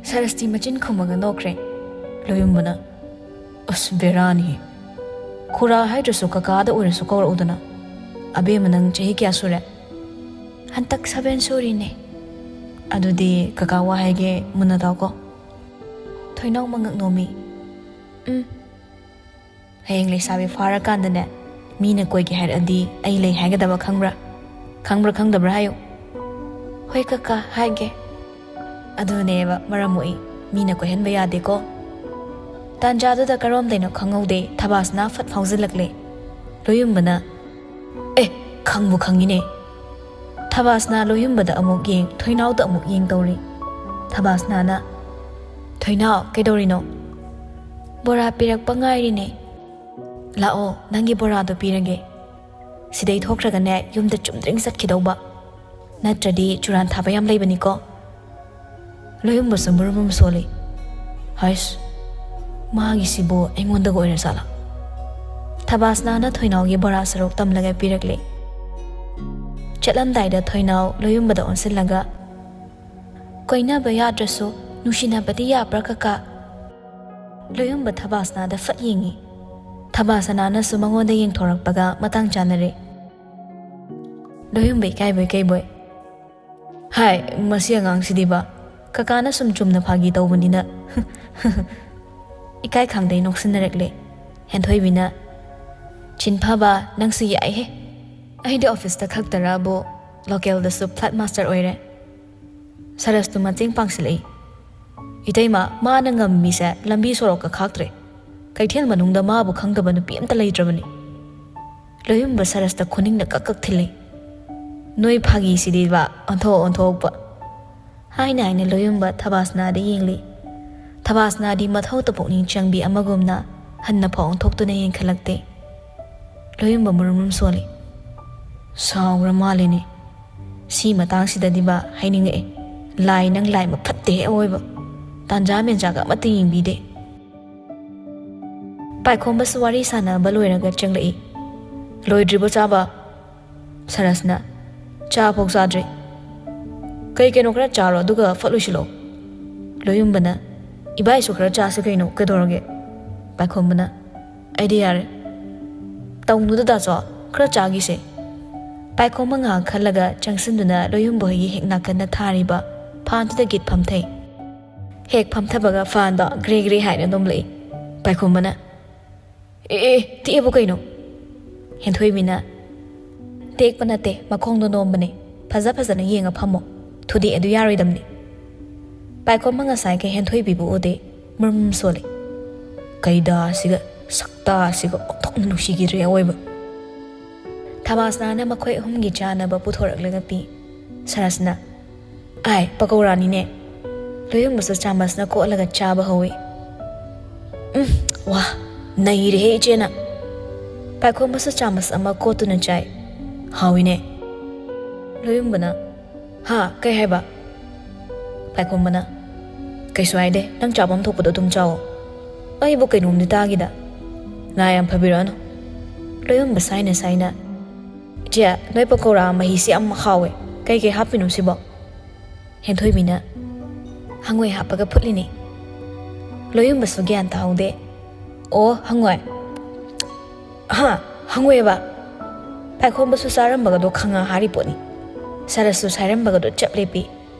ꯁꯔꯁꯇꯤ ꯃꯆꯤꯟ ꯈꯨꯝꯃꯒ ꯅꯣꯛꯈ꯭ꯔꯦ꯫ ꯂꯣꯌꯨꯝꯕꯅ, "ꯑꯁ, ꯕꯦꯔꯥꯅꯤꯍꯦ꯫ ꯈꯨꯔꯥ ꯍꯥꯏꯗ꯭ꯔꯁꯨ ꯀꯀꯥꯗ ꯑꯣꯏꯔꯁꯨ ꯀꯧꯔꯛꯎꯗꯅ꯫ ꯑꯕꯦꯝꯃ, ꯅꯪ ꯆꯍꯤ ꯀꯌꯥ ꯁꯨꯔꯦ?" "ꯍꯟꯇꯛ ꯁꯚꯦꯟ ꯁꯨꯔꯤꯅꯦ꯫" "ꯑꯗꯨꯗꯤ ꯀꯀꯥ ꯋꯥ ꯍꯥꯏꯒꯦ, ꯃꯨꯟꯅ ꯇꯥꯎꯀꯣ꯫" ꯊꯣꯏꯅꯥꯎ ꯃꯉꯛ ꯅꯣꯝꯃꯤ꯫ "ꯎꯝ꯫ ꯍꯌꯦꯡ ꯂꯩꯁꯥꯕꯤ ꯐꯥꯔꯀꯥꯟꯗꯅꯦ, ꯃꯤꯅ ꯀꯣꯏꯒꯦ ꯍꯥꯏꯔꯛꯑꯗꯤ ꯑꯩ ꯂꯩ ꯍꯥꯏꯒꯗꯕ ꯈꯪꯕ꯭ꯔꯥ? ꯈꯪꯕ꯭ꯔꯥ ꯈꯪꯗꯕ꯭ꯔꯥ ꯍꯥꯏꯌꯨ꯫" "ꯍꯣꯏ ꯀꯀꯥ, ꯍꯥꯏꯒꯦ꯫" ꯑꯗꯨꯅꯦꯕ ꯃꯔꯝ ꯃꯣꯛꯏ, ꯃꯤꯅ ꯀꯣꯏꯍꯟꯕ ꯌꯥꯗꯦꯀꯣ꯫ ꯇꯥꯟꯖꯥꯗꯨꯗ ꯀꯔꯣꯝꯗꯩꯅꯣ ꯈꯪꯍꯧꯗꯦ, ꯊꯕꯥꯁꯅꯥ ꯐꯠ ꯐꯥꯎꯖꯤꯜꯂꯛꯂꯦ꯫ ꯂꯣꯌꯨꯝꯕꯅ, "ꯑꯦ, ꯈꯪꯕꯨ ꯈꯪꯉꯤꯅꯦ"꯫ ꯊꯕꯥꯁꯅꯥ ꯂꯣꯌꯨꯝꯕꯗ ꯑꯃꯨꯛ ꯌꯦꯡ, ꯊꯣꯏꯅꯥꯎꯗ ꯑꯃꯨꯛ ꯌꯦꯡ ꯇꯧꯔꯤ꯫ ꯊꯕꯥꯁꯅꯥꯅ, "ꯊꯣꯏꯅꯥꯎ, ꯀꯩꯗꯧꯔꯤꯅꯣ?" "ꯕꯣꯔꯥ ꯄꯤꯔꯛꯄ ꯉꯥꯏꯔꯤꯅꯦ꯫ ꯂꯥꯛꯑꯣ, ꯅꯪꯒꯤ ꯕꯣꯔꯥꯗꯣ ꯄꯤꯔꯒꯦ꯫ ꯁꯤꯗꯩ ꯊꯣꯛꯈ꯭ꯔꯒꯅꯦ, ꯌꯨꯝꯗ ꯆꯨꯝꯗ꯭ꯔꯤꯡ ꯆꯠꯈꯤꯗꯧꯕ꯫ ꯅꯠꯇ꯭ꯔꯗꯤ ꯆꯨꯔꯥꯟ ꯊꯥꯕ ꯌꯥꯝ ꯂꯩꯕꯅꯤꯀꯣ"꯫ ꯂꯣꯌꯨꯝꯕꯁꯨ ꯃꯨꯔꯨꯝ ꯃꯨꯔꯨꯝ ꯁꯣꯜꯂꯤ꯫ "ꯍꯩꯁ, ꯃꯥꯒꯤꯁꯤꯕꯨ ꯑꯩꯉꯣꯟꯗꯒ ꯑꯣꯏꯔ ꯖꯥꯠꯂꯥ?" ꯊꯕꯥꯁꯅꯥꯅ ꯊꯣꯏꯅꯥꯎꯒꯤ ꯕꯣꯔꯥ ꯁꯔꯨꯛ ꯇꯝꯂꯒ ꯄꯤꯔꯛꯂꯦ꯫ ꯆꯠꯂꯝꯗꯥꯏꯗ ꯊꯣꯏꯅꯥꯎ ꯂꯣꯌꯨꯝꯕꯗ ꯑꯣꯟꯁꯤꯜꯂꯒ, "ꯀꯣꯏꯅꯕ ꯌꯥꯗ꯭ꯔꯁꯨ ꯅꯨꯡꯁꯤꯅꯕꯗꯤ ꯌꯥꯕ꯭ꯔꯥ, ꯀꯀꯥ?" ꯂꯣꯌꯨꯝꯕ ꯊꯕꯥꯁꯅꯥꯗ ꯐꯠ ꯌꯦꯡꯉꯤ꯫ ꯊꯕꯥꯁꯅꯥꯅꯁꯨ ꯃꯉꯣꯟꯗ ꯌꯦꯡꯊꯣꯔꯛꯄꯒ ꯃꯇꯥꯡ ꯆꯥꯅꯔꯦ꯫ ꯂꯣꯌꯨꯝꯕ ꯏꯀꯥꯏꯕꯣꯏ ꯀꯩꯕꯣꯏ, "ꯍꯥꯏ, ꯃꯁꯤ ꯑꯉꯥꯡꯁꯤꯗꯤꯕ, ꯀꯀꯥꯅ ꯁꯨꯝ ꯆꯨꯝꯅ ꯐꯥꯒꯤ ꯇꯧꯕꯅꯤꯅ"꯫ ꯏꯀꯥꯏ ꯈꯪꯗꯩ ꯅꯣꯛꯁꯤꯟꯅꯔꯛꯂꯦ꯫ ꯍꯦꯟꯊꯣꯏꯕꯤꯅ, "ꯆꯤꯟꯐꯕ, ꯅꯪꯁꯨ ꯌꯥꯏꯍꯦ꯫ ꯑꯩꯗꯤ ꯑꯣꯐꯤꯁꯇ ꯈꯛꯇꯔꯕꯨ, ꯂꯣꯀꯦꯜꯗꯁꯨ ꯐ꯭ꯂꯥꯏꯠ ꯃꯥꯁꯇꯔ ꯑꯣꯏꯔꯦ"꯫ ꯁꯔꯁꯇꯨ ꯃꯇꯦꯡ ꯄꯥꯡꯁꯤꯜꯂꯛꯏ꯫ "ꯏꯇꯩꯃ, ꯃꯥꯅ ꯉꯝꯃꯤꯁꯦ ꯂꯝꯕꯤ ꯁꯣꯔꯣꯛꯀ ꯈꯥꯛꯇ꯭ꯔꯦ꯫ ꯀꯩꯊꯦꯜ ꯃꯅꯨꯡꯗ ꯃꯥꯕꯨ ꯈꯪꯗꯕ ꯅꯨꯄꯤ ꯑꯝꯇ ꯂꯩꯇ꯭ꯔꯕꯅꯤ"꯫ ꯂꯣꯌꯨꯝꯕ ꯁꯔꯁꯇ ꯈꯨꯅꯤꯡꯅ ꯀꯛ ꯀꯛ ꯊꯤꯜꯂꯤ꯫ "ꯅꯣꯏ ꯐꯥꯒꯤꯁꯤꯗꯤꯕ, ꯑꯣꯟꯊꯣꯛ ꯑꯣꯟꯊꯣꯛꯄ"꯫ ꯍꯥꯏꯅ ꯍꯥꯏꯅ ꯂꯣꯌꯨꯝꯕ ꯊꯕꯥꯁꯅꯥꯗ ꯌꯦꯡꯂꯤ꯫ ꯊꯕꯥꯁꯅꯥꯗꯤ ꯃꯊꯧꯇ ꯄꯨꯛꯅꯤꯡ ꯆꯪꯕꯤ ꯑꯃꯒꯨꯝꯅ ꯍꯟꯅ ꯐꯥꯎ ꯑꯣꯟꯊꯣꯛꯇꯨꯅ ꯌꯦꯡꯈꯠꯂꯛꯇꯦ꯫ ꯂꯣꯌꯨꯝꯕ ꯃꯨꯔꯨꯝ ꯃꯨꯔꯨꯝ ꯁꯣꯜꯂꯤ꯫ "ꯁꯥꯎꯈ꯭ꯔ ꯃꯥꯜꯂꯤꯅꯦ꯫ ꯁꯤ ꯃꯇꯥꯡꯁꯤꯗꯗꯤꯕ ꯍꯥꯏꯅꯤꯡꯉꯛꯑꯦ꯫ ꯂꯥꯏ, ꯅꯪ ꯂꯥꯏ ꯃꯐꯠꯇꯦ ꯑꯣꯏꯕ꯫ ꯇꯥꯟꯖꯥ ꯃꯦꯟꯖꯥꯒ ꯑꯃꯠꯇ ꯌꯦꯡꯕꯤꯗꯦ"꯫ ꯄꯥꯏꯈꯣꯝꯕꯁꯨ ꯋꯥꯔꯤ ꯁꯥꯟꯅꯕ ꯂꯣꯏꯔꯒ ꯆꯪꯂꯛꯏ꯫ "ꯂꯣꯏꯗ꯭ꯔꯤꯕꯣ ꯆꯥꯕ?" ꯁꯔꯁꯅ, "ꯆꯥ ꯐꯥꯎ ꯆꯥꯗ꯭ꯔꯤ"꯫ "ꯀꯩ ꯀꯩꯅꯣ ꯈꯔ ꯆꯥꯔꯣ, ꯑꯗꯨꯒ ꯐꯠ ꯂꯣꯏꯁꯤꯜꯂꯣ"꯫ ꯂꯣꯌꯨꯝꯕꯅ, "ꯏꯕꯥꯏꯁꯨ ꯈꯔ ꯆꯥꯁꯤ ꯀꯩꯅꯣ, ꯀꯩꯗꯧꯔꯒꯦ?" ꯄꯥꯏꯈꯣꯝꯕꯅ, "ꯑꯩꯗꯤ ꯌꯥꯔꯦ"꯫ "ꯇꯧꯅꯨꯗ ꯗꯥꯆꯣ, ꯈꯔ ꯆꯥꯈꯤꯁꯦ"꯫ ꯄꯥꯏꯈꯣꯝꯕ ꯉꯥꯏꯍꯥꯛ ꯈꯜꯂꯒ ꯆꯪꯁꯤꯟꯗꯨꯅ ꯂꯣꯌꯨꯝꯕ ꯍꯣꯏꯒꯤ ꯍꯦꯛ ꯅꯥꯀꯟꯗ ꯊꯥꯔꯤꯕ ꯐꯥꯟꯗꯨꯗ ꯒꯤꯠ ꯐꯝꯊꯩ꯫ ꯍꯦꯛ ꯐꯝꯊꯕꯒ ꯐꯥꯟꯗꯣ ꯒ꯭ꯔꯦ ꯒ꯭ꯔꯦ ꯍꯥꯏꯅ ꯅꯣꯝꯂꯛꯏ꯫ ꯄꯥꯏꯈꯣꯝꯕꯅ, "ꯑꯦ, ꯑꯦ, ꯇꯦꯛꯑꯕꯣ ꯀꯩꯅꯣ?" ꯍꯦꯟꯊꯣꯏꯕꯤꯅ, "ꯇꯦꯛꯄ ꯅꯠꯇꯦ, ꯃꯈꯣꯡꯗꯣ ꯅꯣꯝꯕꯅꯦ꯫ ꯐꯖ ꯐꯖꯅ ꯌꯦꯡꯉ ꯐꯝꯃꯣ꯫ ꯊꯨꯗꯦꯛꯑꯗꯨ ꯌꯥꯔꯣꯏꯗꯝꯅꯤ"꯫ ꯄꯥꯏꯈꯣꯝꯕ ꯉꯁꯥꯏꯒ ꯍꯦꯟꯊꯣꯏꯕꯤꯕꯨ ꯎꯗꯦ꯫ ꯃꯨꯔꯨꯝ ꯁꯣꯜꯂꯤ꯫ "ꯀꯩꯗꯥꯁꯤꯒ, ꯁꯛꯇꯥꯁꯤꯒ ꯑꯣꯟꯊꯣꯛꯅ ꯅꯨꯡꯁꯤꯈꯤꯗ꯭ꯔꯦ ꯑꯑꯣꯏꯕ"꯫ ꯊꯕꯥꯁꯅꯥꯅ ꯃꯈꯣꯏ ꯑꯍꯨꯝꯒꯤ ꯆꯥꯅꯕ ꯄꯨꯊꯣꯔꯛꯂꯒ ꯄꯤ꯫ ꯁꯔꯁꯅ, "ꯑꯥꯏ, ꯄꯀꯧꯔꯥꯅꯤꯅꯦ꯫" ꯂꯣꯌꯨꯝꯕꯁꯨ ꯆꯥꯃꯁꯅ ꯀꯣꯠꯂꯒ ꯆꯥꯕ ꯍꯧꯏ꯫ "ꯎꯝ, ꯋꯥ, ꯅꯩꯔꯦꯍꯦ ꯏꯆꯦꯅ꯫" ꯄꯥꯏꯈꯣꯝꯕꯁꯨ ꯆꯥꯃꯁ ꯑꯃ ꯀꯣꯠꯇꯨꯅ ꯆꯥꯏ꯫ "ꯍꯥꯎꯏꯅꯦ꯫" ꯂꯣꯌꯨꯝꯕꯅ, "ꯍꯥ, ꯀꯩ ꯍꯥꯏꯕ?" ꯄꯥꯏꯈꯣꯝꯕꯅ, "ꯀꯩꯁꯨ ꯍꯥꯏꯗꯦ, ꯅꯪ ꯆꯥꯐꯝ ꯊꯣꯛꯄꯗꯣ ꯑꯗꯨꯝ ꯆꯥꯎꯑꯣ꯫ ꯑꯩꯕꯨ ꯀꯩꯅꯣꯝꯗꯤ ꯇꯥꯈꯤꯗ꯫ ꯅꯥ ꯌꯥꯝ ꯐꯕꯤꯔꯛꯑꯅꯨ꯫" ꯂꯣꯌꯨꯝꯕ ꯁꯥꯏꯅ ꯁꯥꯏꯅ, "ꯏꯆꯦ, ꯅꯣꯏ ꯄꯀꯧꯔꯥ ꯃꯍꯤꯁꯤ ꯌꯥꯝ ꯍꯥꯎꯋꯦ꯫ ꯀꯩ ꯀꯩ ꯍꯥꯞꯄꯤꯅꯣ ꯁꯤꯕꯣ?" ꯍꯦꯟꯊꯣꯏꯕꯤꯅ, "ꯍꯪꯉꯣꯏ ꯍꯥꯞꯄꯒ ꯐꯨꯠꯂꯤꯅꯤ꯫" ꯂꯣꯌꯨꯝꯕꯁꯨ ꯒ꯭ꯌꯥꯟ ꯇꯥꯍꯧꯗꯦ꯫ "ꯑꯣ, ꯍꯪꯉꯣꯏ꯫ ꯍꯥ, ꯍꯪꯉꯣꯏꯑꯕ?" ꯄꯥꯏꯈꯣꯝꯕꯁꯨ ꯆꯥꯔꯝꯕꯒꯗꯣ ꯈꯪꯉ ꯍꯥꯔꯤ ꯄꯣꯠꯅꯤ꯫ ꯁꯔꯁꯁꯨ ꯁꯥꯏꯔꯝꯕꯒꯗꯣ ꯆꯞ ꯂꯦꯞꯄꯤ꯫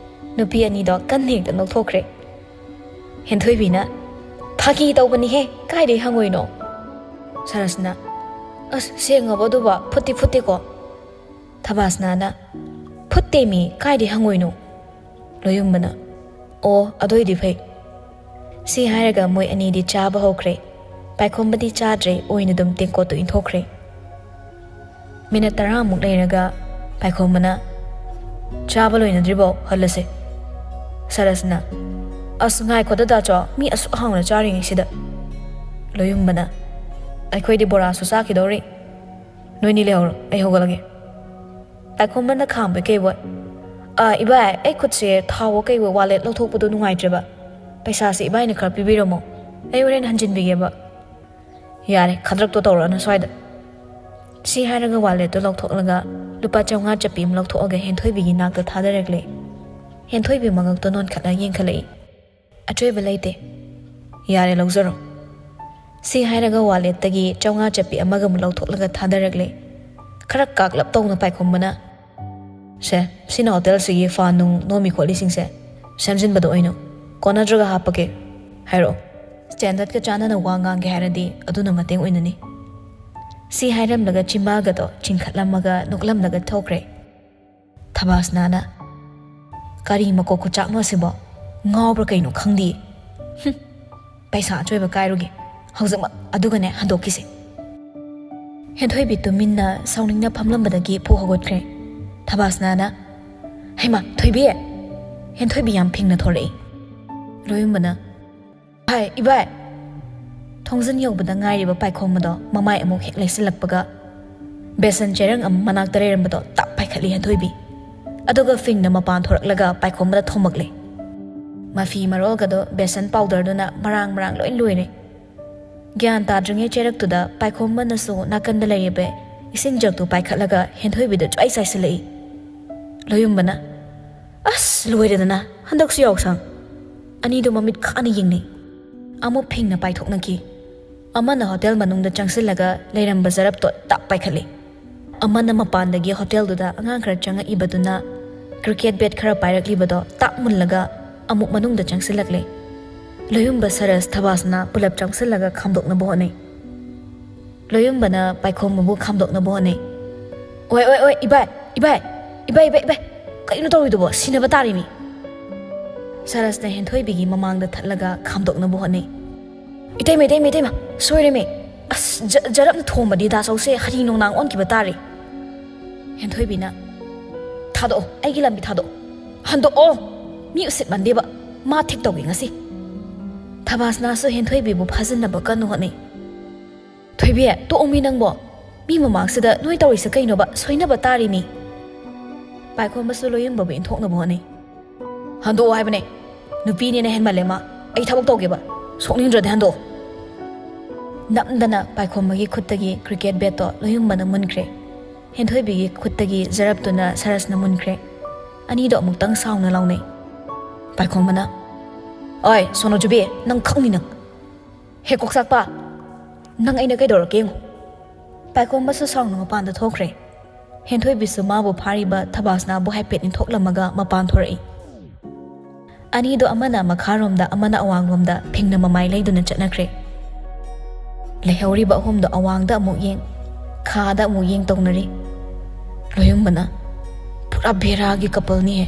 ꯅꯨꯄꯤ ꯑꯅꯤꯗꯣ ꯀꯟꯅ ꯍꯦꯛꯇ ꯅꯣꯛꯊꯣꯛꯈ꯭ꯔꯦ꯫ ꯍꯦꯟꯊꯣꯏꯕꯤꯅ, "ꯐꯥꯒꯤ ꯇꯧꯕꯅꯤꯍꯦ, ꯀꯥꯏꯗꯩ ꯍꯪꯉꯣꯏꯅꯣ?" ꯁꯔꯁꯅ, "ꯑꯁ, ꯁꯦꯡꯉꯕꯣ ꯑꯗꯨꯕꯣ? ꯐꯨꯠꯇꯤ ꯐꯨꯠꯇꯦꯀꯣ?" ꯊꯕꯥꯁꯅꯥꯅ, "ꯐꯨꯠꯇꯦꯃꯤ, ꯀꯥꯏꯗꯩ ꯍꯪꯉꯣꯏꯅꯣ?" ꯂꯣꯌꯨꯝꯕꯅ, "ꯑꯣ, ꯑꯗꯨꯏꯗꯤ ꯐꯩ꯫" ꯁꯤ ꯍꯥꯏꯔꯒ ꯃꯣꯏ ꯑꯅꯤꯗꯤ ꯆꯥꯕ ꯍꯧꯈ꯭ꯔꯦ꯫ ꯄꯥꯏꯈꯣꯝꯕꯗꯤ ꯆꯥꯗ꯭ꯔꯦ, ꯑꯣꯏꯅ ꯑꯗꯨꯝ ꯇꯦꯡꯀꯣꯠꯇꯨ ꯏꯟꯊꯣꯛꯈ꯭ꯔꯦ꯫ ꯃꯤꯅꯠ ꯇꯔꯥꯃꯨꯛ ꯂꯩꯔꯒ ꯄꯥꯏꯈꯣꯝꯕꯅ, "ꯆꯥꯕ ꯂꯣꯏꯅꯗ꯭ꯔꯤꯕꯧ ꯍꯜꯂꯁꯦ꯫" ꯁꯔꯁꯅ, "ꯑꯁ, ꯉꯥꯏꯈꯣꯗ ꯗꯥꯆꯣ, ꯃꯤ ꯑꯁꯨꯛ ꯍꯥꯎꯅ ꯆꯥꯔꯤꯉꯩꯁꯤꯗ꯫" ꯂꯣꯌꯨꯝꯕꯅ, "ꯑꯩꯈꯣꯏꯗꯤ ꯕꯣꯔꯥꯁꯨ ꯆꯥꯈꯤꯗꯧꯔꯤ꯫ ꯅꯣꯏꯅꯤ ꯂꯩꯍꯧꯔꯣ, ꯑꯩ ꯍꯧꯒꯠꯂꯒꯦ꯫" ꯄꯥꯏꯈꯣꯝꯕꯅ ꯈꯥꯝꯕ ꯀꯩꯕꯣꯏ, "ꯑꯥ, ꯏꯕꯥꯏ, ꯑꯩ ꯈꯨꯠꯁꯦ ꯊꯥꯎꯑꯣ ꯀꯩꯋꯣ ꯋꯥꯂꯦꯠ ꯂꯧꯊꯣꯛꯄꯗꯣ ꯅꯨꯡꯉꯥꯏꯇ꯭ꯔꯦꯕ꯫ ꯄꯩꯁꯥꯁꯦ ꯏꯕꯥꯏꯅ ꯈꯔ ꯄꯤꯕꯤꯔꯝꯃꯣ꯫ ꯑꯩ ꯍꯣꯔꯦꯟ ꯍꯟꯖꯤꯟꯕꯤꯒꯦꯕ꯫" "ꯌꯥꯔꯦ, ꯈꯗ꯭ꯔꯛꯇꯣ ꯇꯧꯔꯛꯑꯅꯨ ꯁ꯭ꯋꯥꯏꯗ꯫" ꯁꯤ ꯍꯥꯏꯔꯒ ꯋꯥꯂꯦꯠꯇꯣ ꯂꯧꯊꯣꯛꯂꯒ ꯂꯨꯄꯥ ꯆꯥꯝꯃꯉꯥ ꯆꯞꯄꯤ ꯑꯃ ꯂꯧꯊꯣꯛꯑꯒ ꯍꯦꯟꯊꯣꯏꯕꯤꯒꯤ ꯅꯥꯛꯇ ꯊꯥꯗꯔꯛꯂꯦ꯫ ꯍꯦꯟꯊꯣꯏꯕꯤ ꯃꯉꯛꯇꯣ ꯅꯣꯟꯈꯠꯂ ꯌꯦꯡꯈꯠꯂꯛꯏ꯫ "ꯑꯆꯣꯏꯕ ꯂꯩꯇꯦ꯫ ꯌꯥꯔꯦ, ꯂꯧꯖꯔꯣ꯫" ꯁꯤ ꯍꯥꯏꯔꯒ ꯋꯥꯂꯦꯠꯇꯒꯤ ꯆꯥꯝꯃꯉꯥ ꯆꯞꯄꯤ ꯑꯃꯒ ꯑꯃꯨꯛ ꯂꯧꯊꯣꯛꯂꯒ ꯊꯥꯗꯔꯛꯂꯦ꯫ ꯈꯔ ꯀꯥꯛꯂꯞ ꯇꯧꯅ ꯄꯥꯏꯈꯣꯝꯕꯅ, "ꯁꯦ, ꯁꯤꯅ ꯍꯣꯇꯦꯜꯁꯤꯒꯤ ꯐꯥꯟ ꯅꯨꯡ ꯅꯣꯝꯃꯤ ꯈꯣꯠꯂꯤꯁꯤꯡꯁꯦ ꯁꯦꯝꯖꯤꯟꯕꯗ ꯑꯣꯏꯅꯣ꯫ ꯀꯣꯟꯅꯗ꯭ꯔꯒ ꯍꯥꯞꯄꯒꯦ꯫ ꯍꯥꯏꯔꯛꯑꯣ꯫" ꯁ꯭ꯇꯦꯟꯗꯔꯗꯀ ꯆꯥꯟꯅꯅ ꯋꯥ ꯉꯥꯡꯒꯦ ꯍꯥꯏꯔꯗꯤ ꯑꯗꯨꯅ ꯃꯇꯦꯡ ꯑꯣꯏꯅꯅꯤ꯫ ꯁꯤ ꯍꯥꯏꯔꯝꯂꯒ ꯆꯤꯝꯕꯥꯜꯒꯗꯣ ꯆꯤꯡꯈꯠꯂꯝꯃꯒ ꯅꯣꯛꯂꯝꯂꯒ ꯊꯣꯛꯈ꯭ꯔꯦ꯫ ꯊꯕꯥꯁꯅꯥꯅ, "ꯀꯔꯤ ꯃꯀꯣꯛ ꯈꯨꯆꯥꯛꯅꯣ ꯑꯁꯤꯕꯣ? ꯉꯥꯎꯕ꯭ꯔꯥ ꯀꯩꯅꯣ ꯈꯪꯗꯦ꯫ ꯍꯨꯝ, ꯄꯩꯁꯥ ꯑꯆꯣꯏꯕ ꯀꯥꯏꯔꯨꯒꯦ ꯍꯧꯖꯤꯛꯃꯛ, ꯑꯗꯨꯒꯅꯦ ꯍꯟꯗꯣꯛꯈꯤꯁꯦ꯫" ꯍꯦꯟꯊꯣꯏꯕꯤ ꯇꯨꯃꯤꯟꯅ ꯁꯥꯎꯅꯤꯡꯅ ꯐꯝꯂꯝꯕꯗꯒꯤ ꯐꯨ ꯍꯧꯒꯠꯈ꯭ꯔꯦ꯫ ꯊꯕꯥꯁꯅꯥꯅ, "ꯍꯩꯃꯥ, ꯊꯣꯏꯕꯤ!" ꯍꯦꯟꯊꯣꯏꯕꯤ ꯌꯥꯝ ꯐꯤꯡꯅ ꯊꯣꯔꯛꯏ꯫ ꯂꯣꯌꯨꯝꯕꯅ, "ꯚꯥꯏ, ꯏꯕꯥꯏ!" ꯊꯣꯡꯖꯤꯟ ꯌꯧꯕꯗ ꯉꯥꯏꯔꯤꯕ ꯄꯥꯏꯈꯣꯝꯕꯗꯣ ꯃꯃꯥꯏ ꯑꯃꯨꯛ ꯍꯦꯛ ꯂꯩꯁꯤꯜꯂꯛꯄꯒ, ꯕꯦꯁꯟ ꯆꯦꯔꯪ ꯑꯃ ꯃꯅꯥꯛꯇ ꯂꯩꯔꯝꯕꯗꯣ ꯇꯞ ꯄꯥꯏꯈꯠꯂꯤ ꯍꯦꯟꯊꯣꯏꯕꯤ꯫ ꯑꯗꯨꯒ ꯐꯤꯡꯅ ꯃꯄꯥꯟ ꯊꯣꯔꯛꯂꯒ ꯄꯥꯏꯈꯣꯝꯕꯗ ꯊꯣꯝꯃꯛꯂꯦ꯫ ꯃꯐꯤ ꯃꯔꯣꯜꯒꯗꯣ ꯕꯦꯁꯟ ꯄꯥꯎꯗꯔꯗꯨꯅ ꯃꯔꯥꯡ ꯃꯔꯥꯡ ꯂꯣꯏ ꯂꯣꯏꯔꯦ꯫ ꯒ꯭ꯌꯥꯟ ꯇꯥꯗ꯭ꯔꯤꯉꯩ ꯆꯦꯔꯛꯇꯨꯗ ꯄꯥꯏꯈꯣꯝꯕꯅꯁꯨ ꯅꯥꯀꯟꯗ ꯂꯩꯔꯤꯕ ꯏꯁꯤꯡ ꯖꯛꯇꯨ ꯄꯥꯏꯈꯠꯂꯒ ꯍꯦꯟꯊꯣꯏꯕꯤꯗ ꯆ꯭ꯋꯥꯏ ꯆꯥꯏꯁꯤꯜꯂꯛꯏ꯫ ꯂꯣꯌꯨꯝꯕꯅ, "ꯑꯁ, ꯂꯣꯏꯔꯦꯗꯅ, ꯍꯟꯗꯛꯁꯨ ꯌꯥꯎꯁꯪ!" ꯑꯅꯤꯗꯨ ꯃꯃꯤꯠ ꯈꯥꯅ ꯌꯦꯡꯅꯩ꯫ ꯑꯃꯨꯛ ꯐꯤꯡꯅ ꯄꯥꯏꯊꯣꯛꯅꯈꯤ꯫ ꯑꯃꯅ ꯍꯣꯇꯦꯜ ꯃꯅꯨꯡꯗ ꯆꯪꯁꯤꯜꯂꯒ ꯂꯩꯔꯝꯕ ꯖꯔꯞꯇꯣ ꯇꯞ ꯄꯥꯏꯈꯠꯂꯤ꯫ ꯑꯃꯅ ꯃꯄꯥꯟꯗꯒꯤ ꯍꯣꯇꯦꯜꯗꯨꯗ ꯑꯉꯥꯡ ꯈꯔ ꯆꯪꯉꯛꯏꯕꯗꯨꯅ ꯀ꯭ꯔꯤꯀꯦꯠ ꯕꯦꯠ ꯈꯔ ꯄꯥꯏꯔꯛꯂꯤꯕꯗꯣ ꯇꯥꯛ ꯃꯨꯜꯂꯒ ꯑꯃꯨꯛ ꯃꯅꯨꯡꯗ ꯆꯪꯁꯤꯜꯂꯛꯂꯦ꯫ ꯂꯣꯌꯨꯝꯕ, ꯁꯔꯁ, ꯊꯕꯥꯁꯅ ꯄꯨꯂꯞ ꯆꯪꯁꯤꯜꯂꯒ ꯈꯥꯝꯗꯣꯛꯅꯕ ꯍꯣꯠꯅꯩ꯫ ꯂꯣꯌꯨꯝꯕꯅ ꯄꯥꯏꯈꯣꯝꯕꯕꯨ ꯈꯥꯝꯗꯣꯛꯅꯕ ꯍꯣꯠꯅꯩ꯫ "ꯑꯣꯏ, ꯑꯣꯏ, ꯑꯣꯏ, ꯏꯕꯥꯏ, ꯏꯕꯥꯏ, ꯏꯕꯥꯏ, ꯏꯕꯥꯏ, ꯏꯕꯥꯏ, ꯀꯩꯅꯣ ꯇꯧꯔꯤꯗꯨꯕꯣ? ꯁꯤꯟꯅꯕ ꯇꯥꯔꯤꯃꯤ!" ꯁꯔꯁꯅ ꯍꯦꯟꯊꯣꯏꯕꯤꯒꯤ ꯃꯃꯥꯡꯗ ꯊꯠꯂꯒ ꯈꯥꯝꯗꯣꯛꯅꯕ ꯍꯣꯠꯅꯩ꯫ "ꯏꯇꯩꯃ, ꯏꯇꯩꯃ, ꯏꯇꯩꯃ, ꯁꯣꯏꯔꯦꯃꯦ! ꯑꯁ, ꯖ-, ꯖꯔꯞꯅ ꯊꯣꯝꯕꯗꯤ ꯗꯥ ꯆꯧꯁꯦ ꯍꯔꯤ ꯅꯣꯡꯅꯥꯡ ꯑꯣꯟꯈꯤꯕ ꯇꯥꯔꯦ!" ꯍꯦꯟꯊꯣꯏꯕꯤꯅ, "ꯊꯥꯗꯣꯛꯑꯣ, ꯑꯩꯒꯤ ꯂꯝꯕꯤ ꯊꯥꯗꯣꯛꯑꯣ꯫ ꯍꯟꯗꯣꯛꯑꯣ! ꯃꯤ ꯎꯁꯤꯠ ꯃꯟꯗꯦꯕ꯫ ꯃꯥ ꯊꯤꯛ ꯇꯧꯒꯦ ꯉꯁꯤ!" ꯊꯕꯥꯁꯅꯥꯁꯨ ꯍꯦꯟꯊꯣꯏꯕꯤꯕꯨ ꯐꯥꯖꯤꯟꯅꯕ ꯀꯟꯅ ꯍꯣꯠꯅꯩ꯫ "ꯊꯣꯏꯕꯤ, ꯇꯣꯛꯑꯣꯃꯤ ꯅꯪꯕꯣ꯫ ꯃꯤ ꯃꯃꯥꯡꯁꯤꯗ ꯅꯣꯏ ꯇꯧꯔꯤꯁꯦ ꯀꯩꯅꯣꯕ? ꯁꯣꯏꯅꯕ ꯇꯥꯔꯤꯃꯤ!" ꯄꯥꯏꯈꯣꯝꯕꯁꯨ ꯂꯣꯌꯨꯝꯕꯕꯨ ꯏꯟꯊꯣꯛꯅꯕ ꯍꯣꯠꯅꯩ꯫ "ꯍꯟꯗꯣꯛꯑꯣ ꯍꯥꯏꯕꯅꯦ꯫ ꯅꯨꯄꯤꯅꯦꯅ ꯍꯦꯟꯃꯜꯂꯦ ꯃꯥ꯫ ꯑꯩ ꯊꯕꯛ ꯇꯧꯒꯦꯕ꯫ ꯁꯣꯛꯅꯤꯡꯗ꯭ꯔꯗꯤ ꯍꯟꯗꯣꯛꯑꯣ!" ꯅꯝꯗꯅ ꯄꯥꯏꯈꯣꯝꯕꯒꯤ ꯈꯨꯠꯇꯒꯤ ꯀ꯭ꯔꯤꯀꯦꯠ ꯕꯦꯠꯇꯣ ꯂꯣꯌꯨꯝꯕꯅ ꯃꯨꯟꯈ꯭ꯔꯦ꯫ ꯍꯦꯟꯊꯣꯏꯕꯤꯒꯤ ꯈꯨꯠꯇꯒꯤ ꯖꯔꯞꯇꯨꯅ ꯁꯔꯁꯅ ꯃꯨꯟꯈ꯭ꯔꯦ꯫ ꯑꯅꯤꯗꯣ ꯑꯃꯨꯛꯇꯪ ꯁꯥꯎꯅ ꯂꯥꯎꯅꯩ꯫ ꯄꯥꯏꯈꯣꯝꯕꯅ, "ꯑꯣꯏ, ꯁꯣꯅꯣꯆꯨꯕꯤ, ꯅꯪ ꯈꯪꯅꯤ ꯅꯪ꯫ ꯍꯦ ꯀꯣꯛꯆꯥꯛꯄ, ꯅꯪ ꯑꯩꯅ ꯀꯩꯗꯧꯔꯛꯀꯦ ꯌꯦꯡꯉꯨ!" ꯄꯥꯏꯈꯣꯝꯕꯁꯨ ꯁꯥꯎꯅ ꯃꯄꯥꯟꯗ ꯊꯣꯛꯈ꯭ꯔꯦ꯫ ꯍꯦꯟꯊꯣꯏꯕꯤꯁꯨ ꯃꯥꯕꯨ ꯐꯥꯔꯤꯕ ꯊꯕꯥꯁꯅꯥꯕꯨ ꯍꯥꯏꯐꯦꯠ ꯏꯟꯊꯣꯛꯂꯝꯃꯒ ꯃꯄꯥꯟ ꯊꯣꯔꯛꯏ꯫ ꯑꯅꯤꯗꯣ ꯑꯃꯅ ꯃꯈꯥꯔꯣꯝꯗ, ꯑꯃꯅ ꯑꯋꯥꯡꯂꯣꯝꯗ ꯐꯤꯡꯅ ꯃꯃꯥꯏ ꯂꯩꯗꯨꯅ ꯆꯠꯅꯈ꯭ꯔꯦ꯫ ꯂꯩꯍꯧꯔꯤꯕ ꯑꯍꯨꯝꯗꯣ ꯑꯋꯥꯡꯗ ꯑꯃꯨꯛ ꯌꯦꯡ, ꯈꯥꯗ ꯑꯃꯨꯛ ꯌꯦꯡ ꯇꯧꯅꯔꯤ꯫ ꯂꯣꯌꯨꯝꯕꯅ, "ꯄꯨꯔꯥ ꯕꯦꯔꯥꯒꯤ ꯀꯄꯜꯅꯤꯍꯦ꯫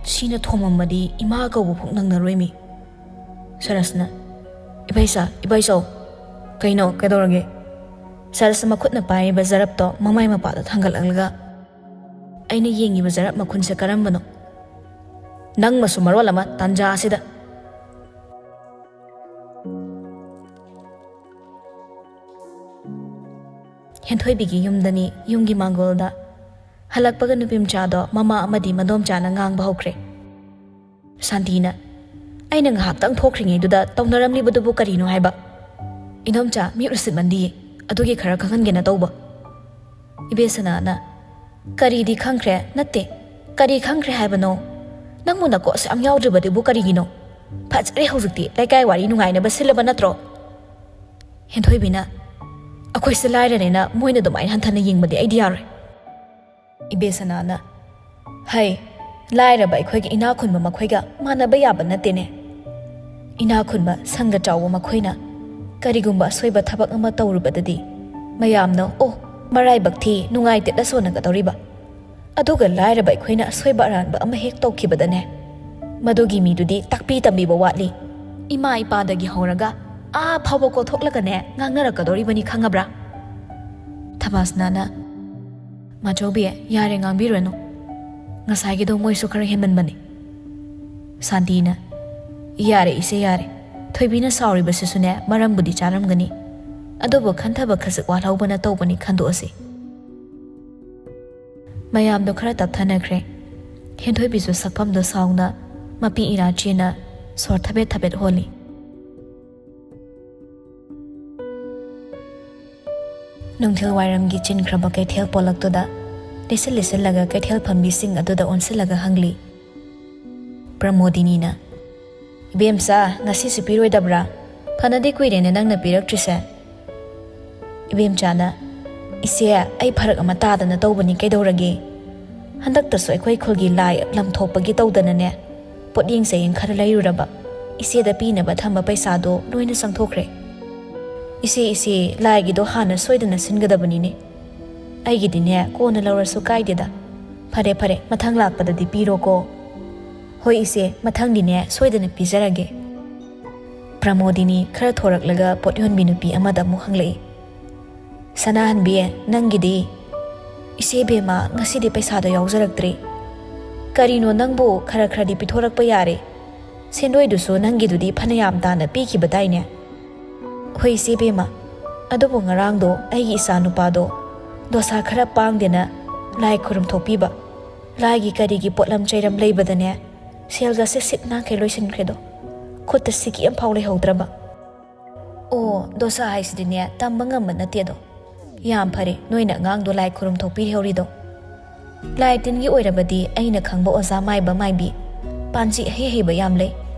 ꯁꯤꯅ ꯊꯣꯝꯃꯝꯃꯗꯤ ꯏꯃꯥ ꯀꯧꯕ ꯐꯥꯎ ꯅꯪꯅꯔꯣꯏꯃꯤ!" ꯁꯔꯁꯅ, "ꯏꯕꯥꯏꯁꯥ, ꯏꯕꯥꯏꯆꯧ, ꯀꯩꯅꯣ, ꯀꯩꯗꯧꯔꯒꯦ?" ꯆꯔꯁ ꯃꯈꯨꯠꯅ ꯄꯥꯏꯔꯤꯕ ꯖꯔꯞꯇꯣ ꯃꯃꯥꯏ ꯃꯄꯥꯗ ꯊꯥꯡꯒꯠꯂꯛꯂꯒ, "ꯑꯩꯅ ꯌꯦꯡꯉꯤꯕ ꯖꯔꯞ ꯃꯈꯨꯟꯁꯦ ꯀꯔꯝꯕꯅꯣ? ꯅꯪꯃꯁꯨ ꯃꯔꯣꯜ ꯑꯃ ꯇꯥꯟꯖꯥ ꯑꯁꯤꯗ!" ꯍꯦꯟꯊꯣꯏꯕꯤꯒꯤ ꯌꯨꯝꯗꯅꯤ, ꯌꯨꯝꯒꯤ ꯃꯥꯡꯒꯣꯜꯗ꯫ ꯍꯜꯂꯛꯄꯒ ꯅꯨꯄꯤꯃꯆꯥꯗꯣ ꯃꯃꯥ ꯑꯃꯗꯤ ꯃꯗꯣꯝꯆꯥꯅ ꯉꯥꯡꯕ ꯍꯧꯈ꯭ꯔꯦ꯫ ꯁꯥꯟꯇꯤꯅ, "ꯑꯩꯅ ꯉꯥꯏꯍꯥꯛꯇꯪ ꯊꯣꯛꯈ꯭ꯔꯤꯉꯩꯗꯨꯗ ꯇꯧꯅꯔꯝꯂꯤꯕꯗꯨꯕꯨ ꯀꯔꯤꯅꯣ ꯍꯥꯏꯕ? ꯏꯟꯗꯣꯝꯆꯥ, ꯃꯤ ꯎꯁꯤꯠꯃꯟꯗꯤꯌꯦ, ꯑꯗꯨꯒꯤ ꯈꯔ ꯈꯪꯍꯟꯒꯦꯅ ꯇꯧꯕ꯫" ꯏꯕꯦꯁꯅꯥꯅ, "ꯀꯔꯤꯗꯤ ꯈꯪꯈ꯭ꯔꯦ? ꯅꯠꯇꯦ, ꯀꯔꯤ ꯈꯪꯈ꯭ꯔꯦ ꯍꯥꯏꯕꯅꯣ? ꯅꯪꯕꯨ ꯅꯀꯣꯛ ꯑꯁꯨꯛ ꯌꯥꯝ ꯌꯥꯎꯗ꯭ꯔꯤꯕꯗꯨꯕꯨ ꯀꯔꯤꯒꯤꯅꯣ? ꯐꯖꯔꯦ, ꯍꯧꯖꯤꯛꯇꯤ ꯂꯩꯀꯥꯏ ꯋꯥꯔꯤ ꯅꯨꯡꯉꯥꯏꯅꯕ ꯁꯤꯜꯂꯕ ꯅꯠꯇ꯭ꯔꯣ?" ꯍꯦꯟꯊꯣꯏꯕꯤꯅ, "ꯑꯩꯈꯣꯏꯁꯦ ꯂꯥꯏꯔꯔꯦꯅ ꯃꯣꯏꯅ ꯑꯗꯨꯃꯥꯏꯅ ꯍꯟꯊꯅ ꯌꯦꯡꯕꯗꯤ ꯑꯩꯗꯤ ꯌꯥꯔꯣꯏ꯫" ꯏꯕꯦꯁꯅꯥꯅ, "ꯍꯩ, ꯂꯥꯏꯔꯕ ꯑꯩꯈꯣꯏꯒ ꯏꯅꯥꯛ ꯈꯨꯟꯕ ꯃꯈꯣꯏꯒ ꯃꯥꯟꯅꯕ ꯌꯥꯕ ꯅꯠꯇꯦꯅꯦ꯫ ꯏꯅꯥꯛ ꯈꯨꯟꯕ ꯁꯪꯒ ꯆꯥꯎꯕ ꯃꯈꯣꯏꯅ ꯀꯔꯤꯒꯨꯝꯕ ꯑꯁꯣꯏꯕ ꯊꯕꯛ ꯑꯃ ꯇꯧꯔꯨꯕꯗꯗꯤ ꯃꯌꯥꯝꯅ, 'ꯑꯣ, ꯃꯔꯥꯏꯕꯛ ꯊꯤ, ꯅꯨꯡꯉꯥꯏꯇꯦꯗ' ꯁꯣꯟꯅꯒꯗꯧꯔꯤꯕ꯫ ꯑꯗꯨꯒ ꯂꯥꯏꯔꯕ ꯑꯩꯈꯣꯏꯅ ꯑꯁꯣꯏꯕ ꯑꯔꯥꯟꯕ ꯑꯃ ꯍꯦꯛ ꯇꯧꯈꯤꯕꯗꯅꯦ, ꯃꯗꯨꯒꯤ ꯃꯤꯗꯨꯗꯤ ꯇꯥꯛꯄꯤ ꯇꯝꯕꯤꯕ ꯋꯥꯠꯂꯤ꯫ ꯏꯃꯥ ꯏꯄꯥꯗꯒꯤ ꯍꯧꯔꯒ ꯑꯥ ꯐꯥꯎꯕ ꯀꯣꯊꯣꯛꯂꯒꯅꯦ ꯉꯥꯡꯅꯔꯛꯀꯗꯧꯔꯤꯕꯅꯤ, ꯈꯪꯉꯕ꯭ꯔꯥ?" ꯊꯕꯥꯁꯅꯥꯅ, "ꯃꯥꯆꯧꯕꯤ, ꯌꯥꯔꯦ, ꯉꯥꯡꯕꯤꯔꯨꯔꯅꯨ꯫ ꯉꯁꯥꯏꯒꯤꯗꯣ ꯃꯣꯏꯁꯨ ꯈꯔ ꯍꯦꯟꯃꯟꯕꯅꯤ꯫" ꯁꯥꯟꯇꯤꯅ, "ꯌꯥꯔꯦ ꯏꯆꯦ, ꯌꯥꯔꯦ꯫ ꯊꯣꯏꯕꯤꯅ ꯁꯥꯎꯔꯤꯕꯁꯤꯁꯨꯅꯦ ꯃꯔꯝꯕꯨꯗꯤ ꯆꯥꯔꯝꯒꯅꯤ꯫ ꯑꯗꯨꯕꯨ ꯈꯟꯊꯕ ꯈꯖꯤꯛ ꯋꯥꯠꯍꯧꯕꯅ ꯇꯧꯕꯅꯤ, ꯈꯟꯗꯣꯛꯑꯁꯤ꯫" ꯃꯌꯥꯝꯗꯣ ꯈꯔ ꯇꯞꯊꯅꯈ꯭ꯔꯦ꯫ ꯍꯦꯟꯊꯣꯏꯕꯤꯁꯨ ꯁꯛꯐꯝꯗꯣ ꯁꯥꯎꯅ ꯃꯄꯤ ꯏꯔꯥ ꯆꯦꯅ ꯁꯣꯔ ꯊꯕꯦꯠ ꯊꯕꯦꯠ ꯍꯣꯜꯂꯤ꯫ ꯅꯨꯡꯊꯤꯜ ꯋꯥꯏꯔꯝꯒꯤ ꯆꯤꯟꯈ꯭ꯔꯕ ꯀꯩꯊꯦꯜ ꯄꯣꯂꯛꯇꯨꯗ ꯂꯤꯁꯤꯜ ꯂꯤꯁꯤꯜꯂꯒ ꯀꯩꯊꯦꯜ ꯐꯝꯕꯤꯁꯤꯡ ꯑꯗꯨꯗ ꯑꯣꯟꯁꯤꯜꯂꯒ ꯍꯪꯂꯤ꯫ ꯄ꯭ꯔꯃꯣꯗꯤꯅꯤꯅ, "ꯏꯕꯦꯝꯆꯥ, ꯉꯁꯤꯁꯨ ꯄꯤꯔꯣꯏꯗꯕ꯭ꯔꯥ? ꯐꯅꯗꯤ ꯀꯨꯏꯔꯦꯅꯦ ꯅꯪꯅ ꯄꯤꯔꯛꯇ꯭ꯔꯤꯁꯦ꯫" ꯏꯕꯦꯝꯆꯥꯅ, "ꯏꯆꯦ, ꯑꯩ ꯐꯔꯛ ꯑꯃ ꯇꯥꯗꯅ ꯇꯧꯕꯅꯤ, ꯀꯩꯗꯧꯔꯒꯦ? ꯍꯟꯗꯛꯇꯁꯨ ꯑꯩꯈꯣꯏ ꯈꯨꯜꯒꯤ ꯂꯥꯏ ꯂꯝ ꯊꯣꯛꯄꯒꯤ ꯇꯧꯗꯅꯅꯦ, ꯄꯣꯠꯌꯦꯡ ꯆꯥꯌꯦꯡ ꯈꯔ ꯂꯩꯔꯨꯔꯕ, ꯏꯆꯦꯗ ꯄꯤꯅꯕ ꯊꯝꯕ ꯄꯩꯁꯥꯗꯣ ꯂꯣꯏꯅ ꯆꯪꯊꯣꯛꯈ꯭ꯔꯦ꯫ ꯏꯆꯦ, ꯏꯆꯦ, ꯂꯥꯏꯒꯤꯗꯣ ꯍꯥꯟꯅ ꯁꯣꯏꯗꯅ ꯁꯤꯟꯒꯗꯕꯅꯤꯅꯦ꯫ ꯑꯩꯒꯤꯗꯤꯅꯦ, ꯀꯣꯟꯅ ꯂꯧꯔꯁꯨ ꯀꯥꯏꯗꯦꯗ꯫ ꯐꯔꯦ, ꯐꯔꯦ, ꯃꯊꯪ ꯂꯥꯛꯄꯗꯗꯤ ꯄꯤꯔꯣꯀꯣ꯫" "ꯍꯣꯏ ꯏꯆꯦ, ꯃꯊꯪꯗꯤꯅꯦ ꯁꯣꯏꯗꯅ ꯄꯤꯖꯔꯒꯦ꯫" ꯄ꯭ꯔꯃꯣꯗꯤꯅꯤ ꯈꯔ ꯊꯣꯔꯛꯂꯒ ꯄꯣꯠ ꯌꯣꯟꯕꯤ ꯅꯨꯄꯤ ꯑꯃꯗ ꯑꯃꯨꯛ ꯍꯪꯂꯛꯏ꯫ ꯁꯅꯥꯍꯟꯕꯤ, ꯅꯪꯒꯤꯗꯤ? ꯏꯆꯦ ꯕꯦꯝꯃ, ꯉꯁꯤꯗꯤ ꯄꯩꯁꯥꯗꯣ ꯌꯥꯎꯖꯔꯛꯇ꯭ꯔꯦ꯫ ꯀꯔꯤꯅꯣ ꯅꯪꯕꯨ? ꯈꯔ ꯈꯔꯗꯤ ꯄꯤꯊꯣꯔꯛꯄ ꯌꯥꯔꯦ꯫ ꯁꯦꯟꯗꯣꯏꯗꯨꯁꯨ ꯅꯪꯒꯤꯗꯨꯗꯤ ꯐꯅꯌꯥꯝ ꯇꯥꯅ ꯄꯤꯈꯤꯕꯗꯥꯏꯅꯦ? ꯍꯣꯏ ꯏꯆꯦ ꯕꯦꯝꯃ, ꯑꯗꯨꯕꯨ ꯉꯔꯥꯡꯗꯣ ꯑꯩꯒꯤ ꯏꯆꯥ ꯅꯨꯄꯥꯗꯣ ꯗꯣꯁꯥ ꯈꯔ ꯄꯥꯡꯗꯦꯅ ꯂꯥꯏ ꯈꯨꯔꯨꯝ ꯊꯣꯛꯄꯤꯕ, ꯂꯥꯏꯒꯤ ꯀꯔꯤꯒꯤ ꯄꯣꯠꯂꯝ ꯆꯩꯔꯝ ꯂꯩꯕꯗꯅꯦ, ꯁꯦꯜꯒꯁꯦ ꯁꯤꯠ ꯅꯥꯈꯩ ꯂꯣꯏꯁꯤꯟꯈ꯭ꯔꯦꯗꯣ꯫ ꯈꯨꯠꯇ ꯁꯤꯀꯤ ꯑꯃꯐꯥꯎ ꯂꯩꯍꯧꯗ꯭ꯔꯕ꯫ ꯑꯣ, ꯗꯣꯁꯥ ꯍꯥꯏꯁꯤꯗꯤꯅꯦ, ꯇꯝꯕ ꯉꯝꯕ ꯅꯠꯇꯦꯗꯣ꯫ ꯌꯥꯝ ꯐꯔꯦ ꯅꯣꯏꯅ ꯑꯉꯥꯡꯗꯣ ꯂꯥꯏ ꯈꯨꯔꯨꯝ ꯊꯣꯛꯄꯤꯍꯧꯔꯤꯗꯣ꯫ ꯂꯥꯏ ꯇꯤꯟꯒꯤ ꯑꯣꯏꯔꯕꯗꯤ ꯑꯩꯅ ꯈꯪꯕ ꯑꯣꯖꯥ ꯃꯥꯏꯕ ꯃꯥꯏꯕꯤ, ꯄꯥꯟꯖꯤ ꯑꯍꯩ ꯍꯩꯕ ꯌꯥꯝ ꯂꯩ꯫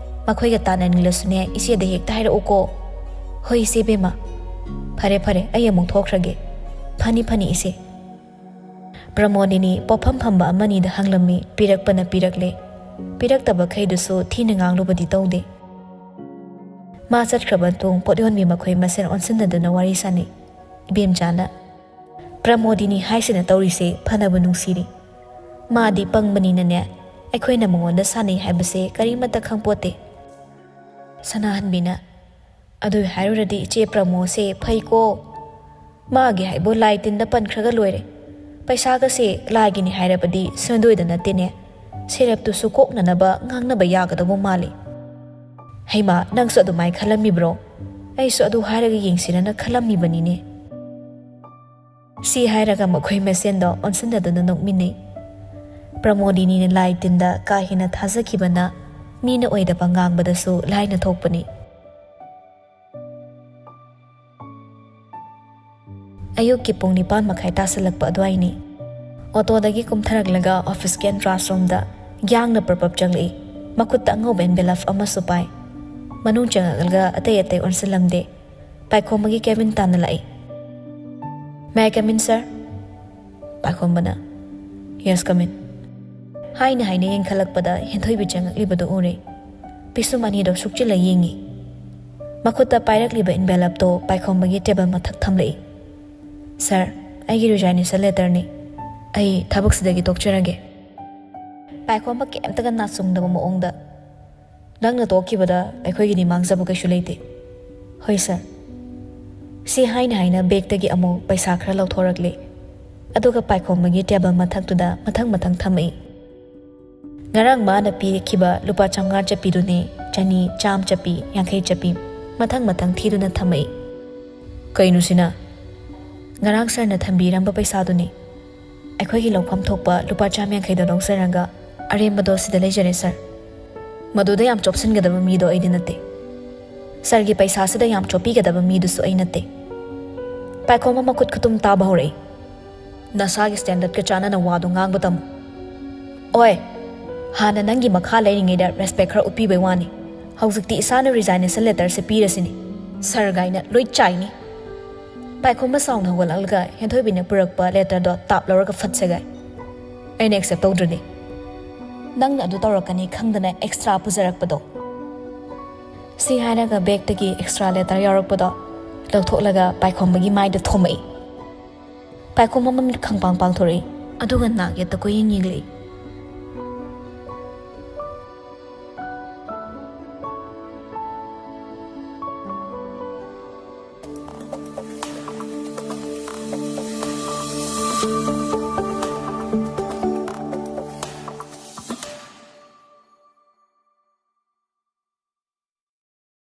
ꯃꯈꯣꯏꯒ ꯇꯥꯟꯅꯅꯤꯡꯂꯁꯨꯅꯦ, ꯏꯆꯦꯗ ꯍꯦꯛꯇ ꯍꯥꯏꯔꯛꯎꯀꯣ꯫ ꯍꯣꯏ ꯏꯆꯦ ꯕꯦꯝꯃ꯫ ꯐꯔꯦ ꯐꯔꯦ, ꯑꯩ ꯑꯃꯨꯛ ꯊꯣꯛꯈ꯭ꯔꯒꯦ꯫ ꯐꯅꯤ ꯐꯅꯤ ꯏꯆꯦ꯫ ꯄ꯭ꯔꯃꯣꯗꯤꯅꯤ ꯄꯣꯠꯐꯝ ꯐꯝꯕ ꯑꯃꯅꯤꯗ ꯍꯪꯂꯝꯃꯤ, ꯄꯤꯔꯛꯄꯅ ꯄꯤꯔꯛꯂꯦ꯫ ꯄꯤꯔꯛꯇꯕꯈꯩꯗꯨꯁꯨ ꯊꯤꯅ ꯉꯥꯡꯂꯨꯕꯗꯤ ꯇꯧꯗꯦ꯫ ꯃꯥ ꯆꯠꯈ꯭ꯔꯕ ꯃꯇꯨꯡ ꯄꯣꯠ ꯌꯣꯟꯕꯤ ꯃꯈꯣꯏ ꯃꯁꯦꯟ ꯑꯣꯟꯁꯤꯟꯅꯗꯨꯅ ꯋꯥꯔꯤ ꯁꯥꯅꯩ꯫ ꯏꯕꯦꯝꯆꯥꯅ, "ꯄ꯭ꯔꯃꯣꯗꯤꯅꯤ ꯍꯥꯏꯁꯤꯅ ꯇꯧꯔꯤꯁꯦ ꯐꯅꯕ ꯅꯨꯡꯁꯤꯔꯤ꯫ ꯃꯥꯗꯤ ꯄꯪꯕꯅꯤꯅꯅꯦ, ꯑꯩꯈꯣꯏꯅ ꯃꯉꯣꯟꯗ ꯁꯥꯟꯅꯩ ꯍꯥꯏꯕꯁꯦ ꯀꯔꯤꯃꯠꯇ ꯈꯪꯄꯣꯠꯇꯦ꯫" ꯁꯅꯥꯍꯟꯕꯤꯅ, "ꯑꯗꯨ ꯍꯥꯏꯔꯨꯔꯗꯤ ꯏꯆꯦ ꯄ꯭ꯔꯃꯣꯁꯦ ꯐꯩꯀꯣ꯫ ꯃꯥꯒꯤ ꯍꯥꯏꯕꯨ ꯂꯥꯏ ꯇꯤꯟꯗ ꯄꯟꯈ꯭ꯔꯒ ꯂꯣꯏꯔꯦ꯫ ꯄꯩꯁꯥꯒꯁꯦ ꯂꯥꯏꯒꯤꯅꯤ ꯍꯥꯏꯔꯕꯗꯤ ꯁꯦꯟꯗꯣꯏꯗ ꯅꯠꯇꯦꯅꯦ, ꯁꯦꯔꯦꯞꯇꯨꯁꯨ ꯀꯣꯛꯅꯅꯕ ꯉꯥꯡꯅꯕ ꯌꯥꯒꯗꯧꯕ ꯃꯥꯜꯂꯤ꯫" "ꯍꯩꯃꯥ, ꯅꯪꯁꯨ ꯑꯗꯨꯃꯥꯏ ꯈꯜꯂꯝꯃꯤꯕ꯭ꯔꯣ? ꯑꯩꯁꯨ ꯑꯗꯨ ꯍꯥꯏꯔꯒ ꯌꯦꯡꯁꯤꯔꯅ ꯈꯜꯂꯝꯃꯤꯕꯅꯤꯅꯦ꯫" ꯁꯤ ꯍꯥꯏꯔꯒ ꯃꯈꯣꯏ ꯃꯁꯦꯟꯗꯣ ꯑꯣꯟꯁꯤꯟꯅꯗꯨꯅ ꯅꯣꯛꯃꯤꯟꯅꯩ꯫ ꯄ꯭ꯔꯃꯣꯗꯤꯅꯤꯅ ꯂꯥꯏ ꯇꯤꯟꯗ ꯀꯥ ꯍꯦꯟꯅ ꯊꯥꯖꯈꯤꯕꯅ ꯃꯤꯅ ꯑꯣꯏꯗꯕ ꯉꯥꯡꯕꯗꯁꯨ ꯂꯥꯏꯅ ꯊꯣꯛꯄꯅꯤ꯫ ꯑꯌꯨꯛꯀꯤ ꯄꯨꯡ ꯅꯤꯄꯥꯟ ꯃꯈꯥꯏ ꯇꯥꯁꯜꯂꯛꯄ ꯑꯗꯨꯋꯥꯏꯅꯤ꯫ ꯑꯣꯇꯣꯗꯒꯤ ꯀꯨꯝꯊꯔꯛꯂꯒ ꯑꯣꯐꯤꯁꯀꯤ ꯑꯦꯟꯇ꯭ꯔꯥꯟꯁ ꯔꯨꯝꯗ ꯌꯥꯡꯅ ꯄ꯭ꯔꯞ ꯄ꯭ꯔꯞ ꯆꯪꯂꯛꯏ꯫ ꯃꯈꯨꯠꯇ ꯑꯉꯧꯕ ꯑꯦꯟꯚꯦꯂꯞ ꯑꯃꯁꯨ ꯄꯥꯏ꯫ ꯃꯅꯨꯡ ꯆꯪꯉꯛꯂꯒ ꯑꯇꯩ ꯑꯇꯩ ꯑꯣꯟꯁꯤꯜꯂꯝꯗꯦ꯫ ꯄꯥꯏꯈꯣꯝꯕꯒꯤ ꯀꯦꯕꯤꯟ ꯇꯥꯟꯅ ꯂꯥꯛꯏ꯫ "May I come in, sir?" ꯄꯥꯏꯈꯣꯝꯕꯅ, "Yes, come in." ꯍꯥꯏꯅ ꯍꯥꯏꯅ ꯌꯦꯡꯈꯠꯂꯛꯄꯗ ꯍꯦꯟꯊꯣꯏꯕꯤ ꯆꯪꯉꯛꯂꯤꯕꯗꯨ ꯎꯔꯦ꯫ ꯄꯤꯁꯨꯝ ꯑꯅꯤꯗꯣ ꯁꯨꯛꯆꯤꯜꯂ ꯌꯦꯡꯉꯤ꯫ ꯃꯈꯨꯠꯇ ꯄꯥꯏꯔꯛꯂꯤꯕ ꯏꯟꯚꯦꯂꯞꯇꯣ ꯄꯥꯏꯈꯣꯝꯕꯒꯤ ꯇꯦꯕꯜ ꯃꯊꯛ ꯊꯝꯂꯛꯏ꯫ "Sir, ꯑꯩꯒꯤ resignation letterꯅꯤ꯫ ꯑꯩ ꯊꯕꯛꯁꯤꯗꯒꯤ ꯇꯣꯛꯆꯔꯒꯦ꯫" ꯄꯥꯏꯈꯣꯝꯕ ꯀꯩꯝꯇꯒ ꯅꯥꯆꯨꯡꯗꯕ ꯃꯑꯣꯡꯗ, "ꯅꯪꯅ ꯇꯣꯛꯈꯤꯕꯗ ꯑꯩꯈꯣꯏꯒꯤꯗꯤ ꯃꯥꯡꯖꯕ ꯀꯩꯁꯨ ꯂꯩꯇꯦ꯫" "ꯍꯣꯏ, sir꯫" ꯁꯤ ꯍꯥꯏꯅ ꯍꯥꯏꯅ ꯕꯦꯒꯇꯒꯤ ꯑꯃꯨꯛ ꯄꯩꯁꯥ ꯈꯔ ꯂꯧꯊꯣꯔꯛꯂꯦ꯫ ꯑꯗꯨꯒ ꯄꯥꯏꯈꯣꯝꯕꯒꯤ ꯇꯦꯕꯜ ꯃꯊꯛꯇꯨꯗ ꯃꯊꯪ ꯃꯊꯪ ꯊꯝꯃꯛꯏ꯫ ꯉꯔꯥꯡ ꯃꯥꯅ ꯄꯤꯔꯛꯈꯤꯕ ꯂꯨꯄꯥ ꯆꯥꯝꯃꯉꯥ ꯆꯠꯄꯤꯗꯨꯅꯦ, ꯆꯅꯤ, ꯆꯥꯝ ꯆꯠꯄꯤ, ꯌꯥꯡꯈꯩ ꯆꯠꯄꯤ, ꯃꯊꯪ ꯃꯊꯪ ꯊꯤꯗꯨꯅ ꯊꯝꯃꯛꯏ꯫ "ꯀꯩꯅꯣ ꯁꯤꯅ?" "ꯉꯔꯥꯡ ꯁꯥꯔꯅ ꯊꯝꯕꯤꯔꯝꯕ ꯄꯩꯁꯥꯗꯨꯅꯤ꯫ ꯑꯩꯈꯣꯏꯒꯤ ꯂꯧꯐꯝ ꯊꯣꯛꯄ ꯂꯨꯄꯥ ꯆꯥꯝ ꯌꯥꯡꯈꯩꯗꯣ ꯂꯧꯖꯔꯒ ꯑꯔꯦꯝꯕꯗꯣ ꯁꯤꯗ ꯂꯩꯖꯔꯦ, ꯁꯥꯔ꯫ ꯃꯗꯨꯗ ꯌꯥꯝ ꯆꯣꯞꯁꯤꯟꯒꯗꯕ ꯃꯤꯗꯣ ꯑꯩꯗꯤ ꯅꯠꯇꯦ꯫ ꯁꯥꯔꯒꯤ ꯄꯩꯁꯥꯁꯤꯗ ꯌꯥꯝ ꯆꯣꯞꯄꯤꯒꯗꯕ ꯃꯤꯗꯨꯁꯨ ꯑꯩ ꯅꯠꯇꯦ꯫" ꯄꯥꯏꯈꯣꯝꯕ ꯃꯈꯨꯠ ꯈꯨꯇꯨꯝ ꯇꯥꯕ ꯍꯧꯔꯛꯏ꯫ "ꯅꯁꯥꯒꯤ ꯁ꯭ꯇꯦꯟꯗꯔꯠꯀ ꯆꯥꯟꯅꯅ ꯋꯥꯗꯣ ꯉꯥꯡꯕ ꯇꯝꯃꯨ꯫ ꯑꯣꯏ, ꯍꯥꯟꯅ ꯅꯪꯒꯤ ꯃꯈꯥ ꯂꯩꯔꯤꯉꯩꯗ ꯔꯦꯁꯄꯦꯛ ꯈꯔ ꯎꯠꯄꯤꯕꯩ ꯋꯥꯅꯤ꯫ ꯍꯧꯖꯤꯛꯇꯤ ꯏꯁꯥꯅ ꯔꯤꯖꯥꯏꯅꯦꯁꯟ ꯂꯦꯇꯔꯁꯦ ꯄꯤꯔꯁꯤꯅꯤ꯫ ꯁꯥꯔ ꯒꯥꯏꯅ ꯂꯣꯏ ꯆꯥꯏꯅꯤ꯫" ꯄꯥꯏꯈꯣꯝꯕ ꯁꯥꯎꯅ ꯍꯧꯒꯠꯂꯛꯂꯒ ꯍꯦꯟꯊꯣꯏꯕꯤꯅ ꯄꯨꯔꯛꯄ ꯂꯦꯇꯔꯗꯣ ꯇꯥꯞ ꯂꯧꯔꯒ ꯐꯠ ꯁꯦꯒꯥꯏ꯫ "ꯑꯩꯅ ꯑꯦꯛꯁꯦꯞ ꯇꯧꯗ꯭ꯔꯗꯤ?" "ꯅꯪꯅ ꯑꯗꯨ ꯇꯧꯔꯛꯀꯅꯤ ꯈꯪꯗꯅ ꯑꯦꯛꯁꯇ꯭ꯔꯥ ꯄꯨꯖꯔꯛꯄꯗꯣ꯫" ꯁꯤ ꯍꯥꯏꯔꯒ ꯕꯦꯒꯇꯒꯤ ꯑꯦꯛꯁꯇ꯭ꯔꯥ ꯂꯦꯇꯔ ꯌꯥꯎꯔꯛꯄꯗꯣ ꯂꯧꯊꯣꯛꯂꯒ ꯄꯥꯏꯈꯣꯝꯕꯒꯤ ꯃꯥꯏꯗ ꯊꯣꯝꯃꯛꯏ꯫ ꯄꯥꯏꯈꯣꯝꯕ ꯃꯃꯤꯠ ꯈꯪꯄꯥꯡ ꯄꯥꯡꯊꯣꯔꯛꯏ, ꯑꯗꯨꯒ ꯅꯥꯛ ꯌꯦꯠꯇ ꯀꯣꯏꯌꯦꯡ ꯌꯦꯡꯂꯛꯏ꯫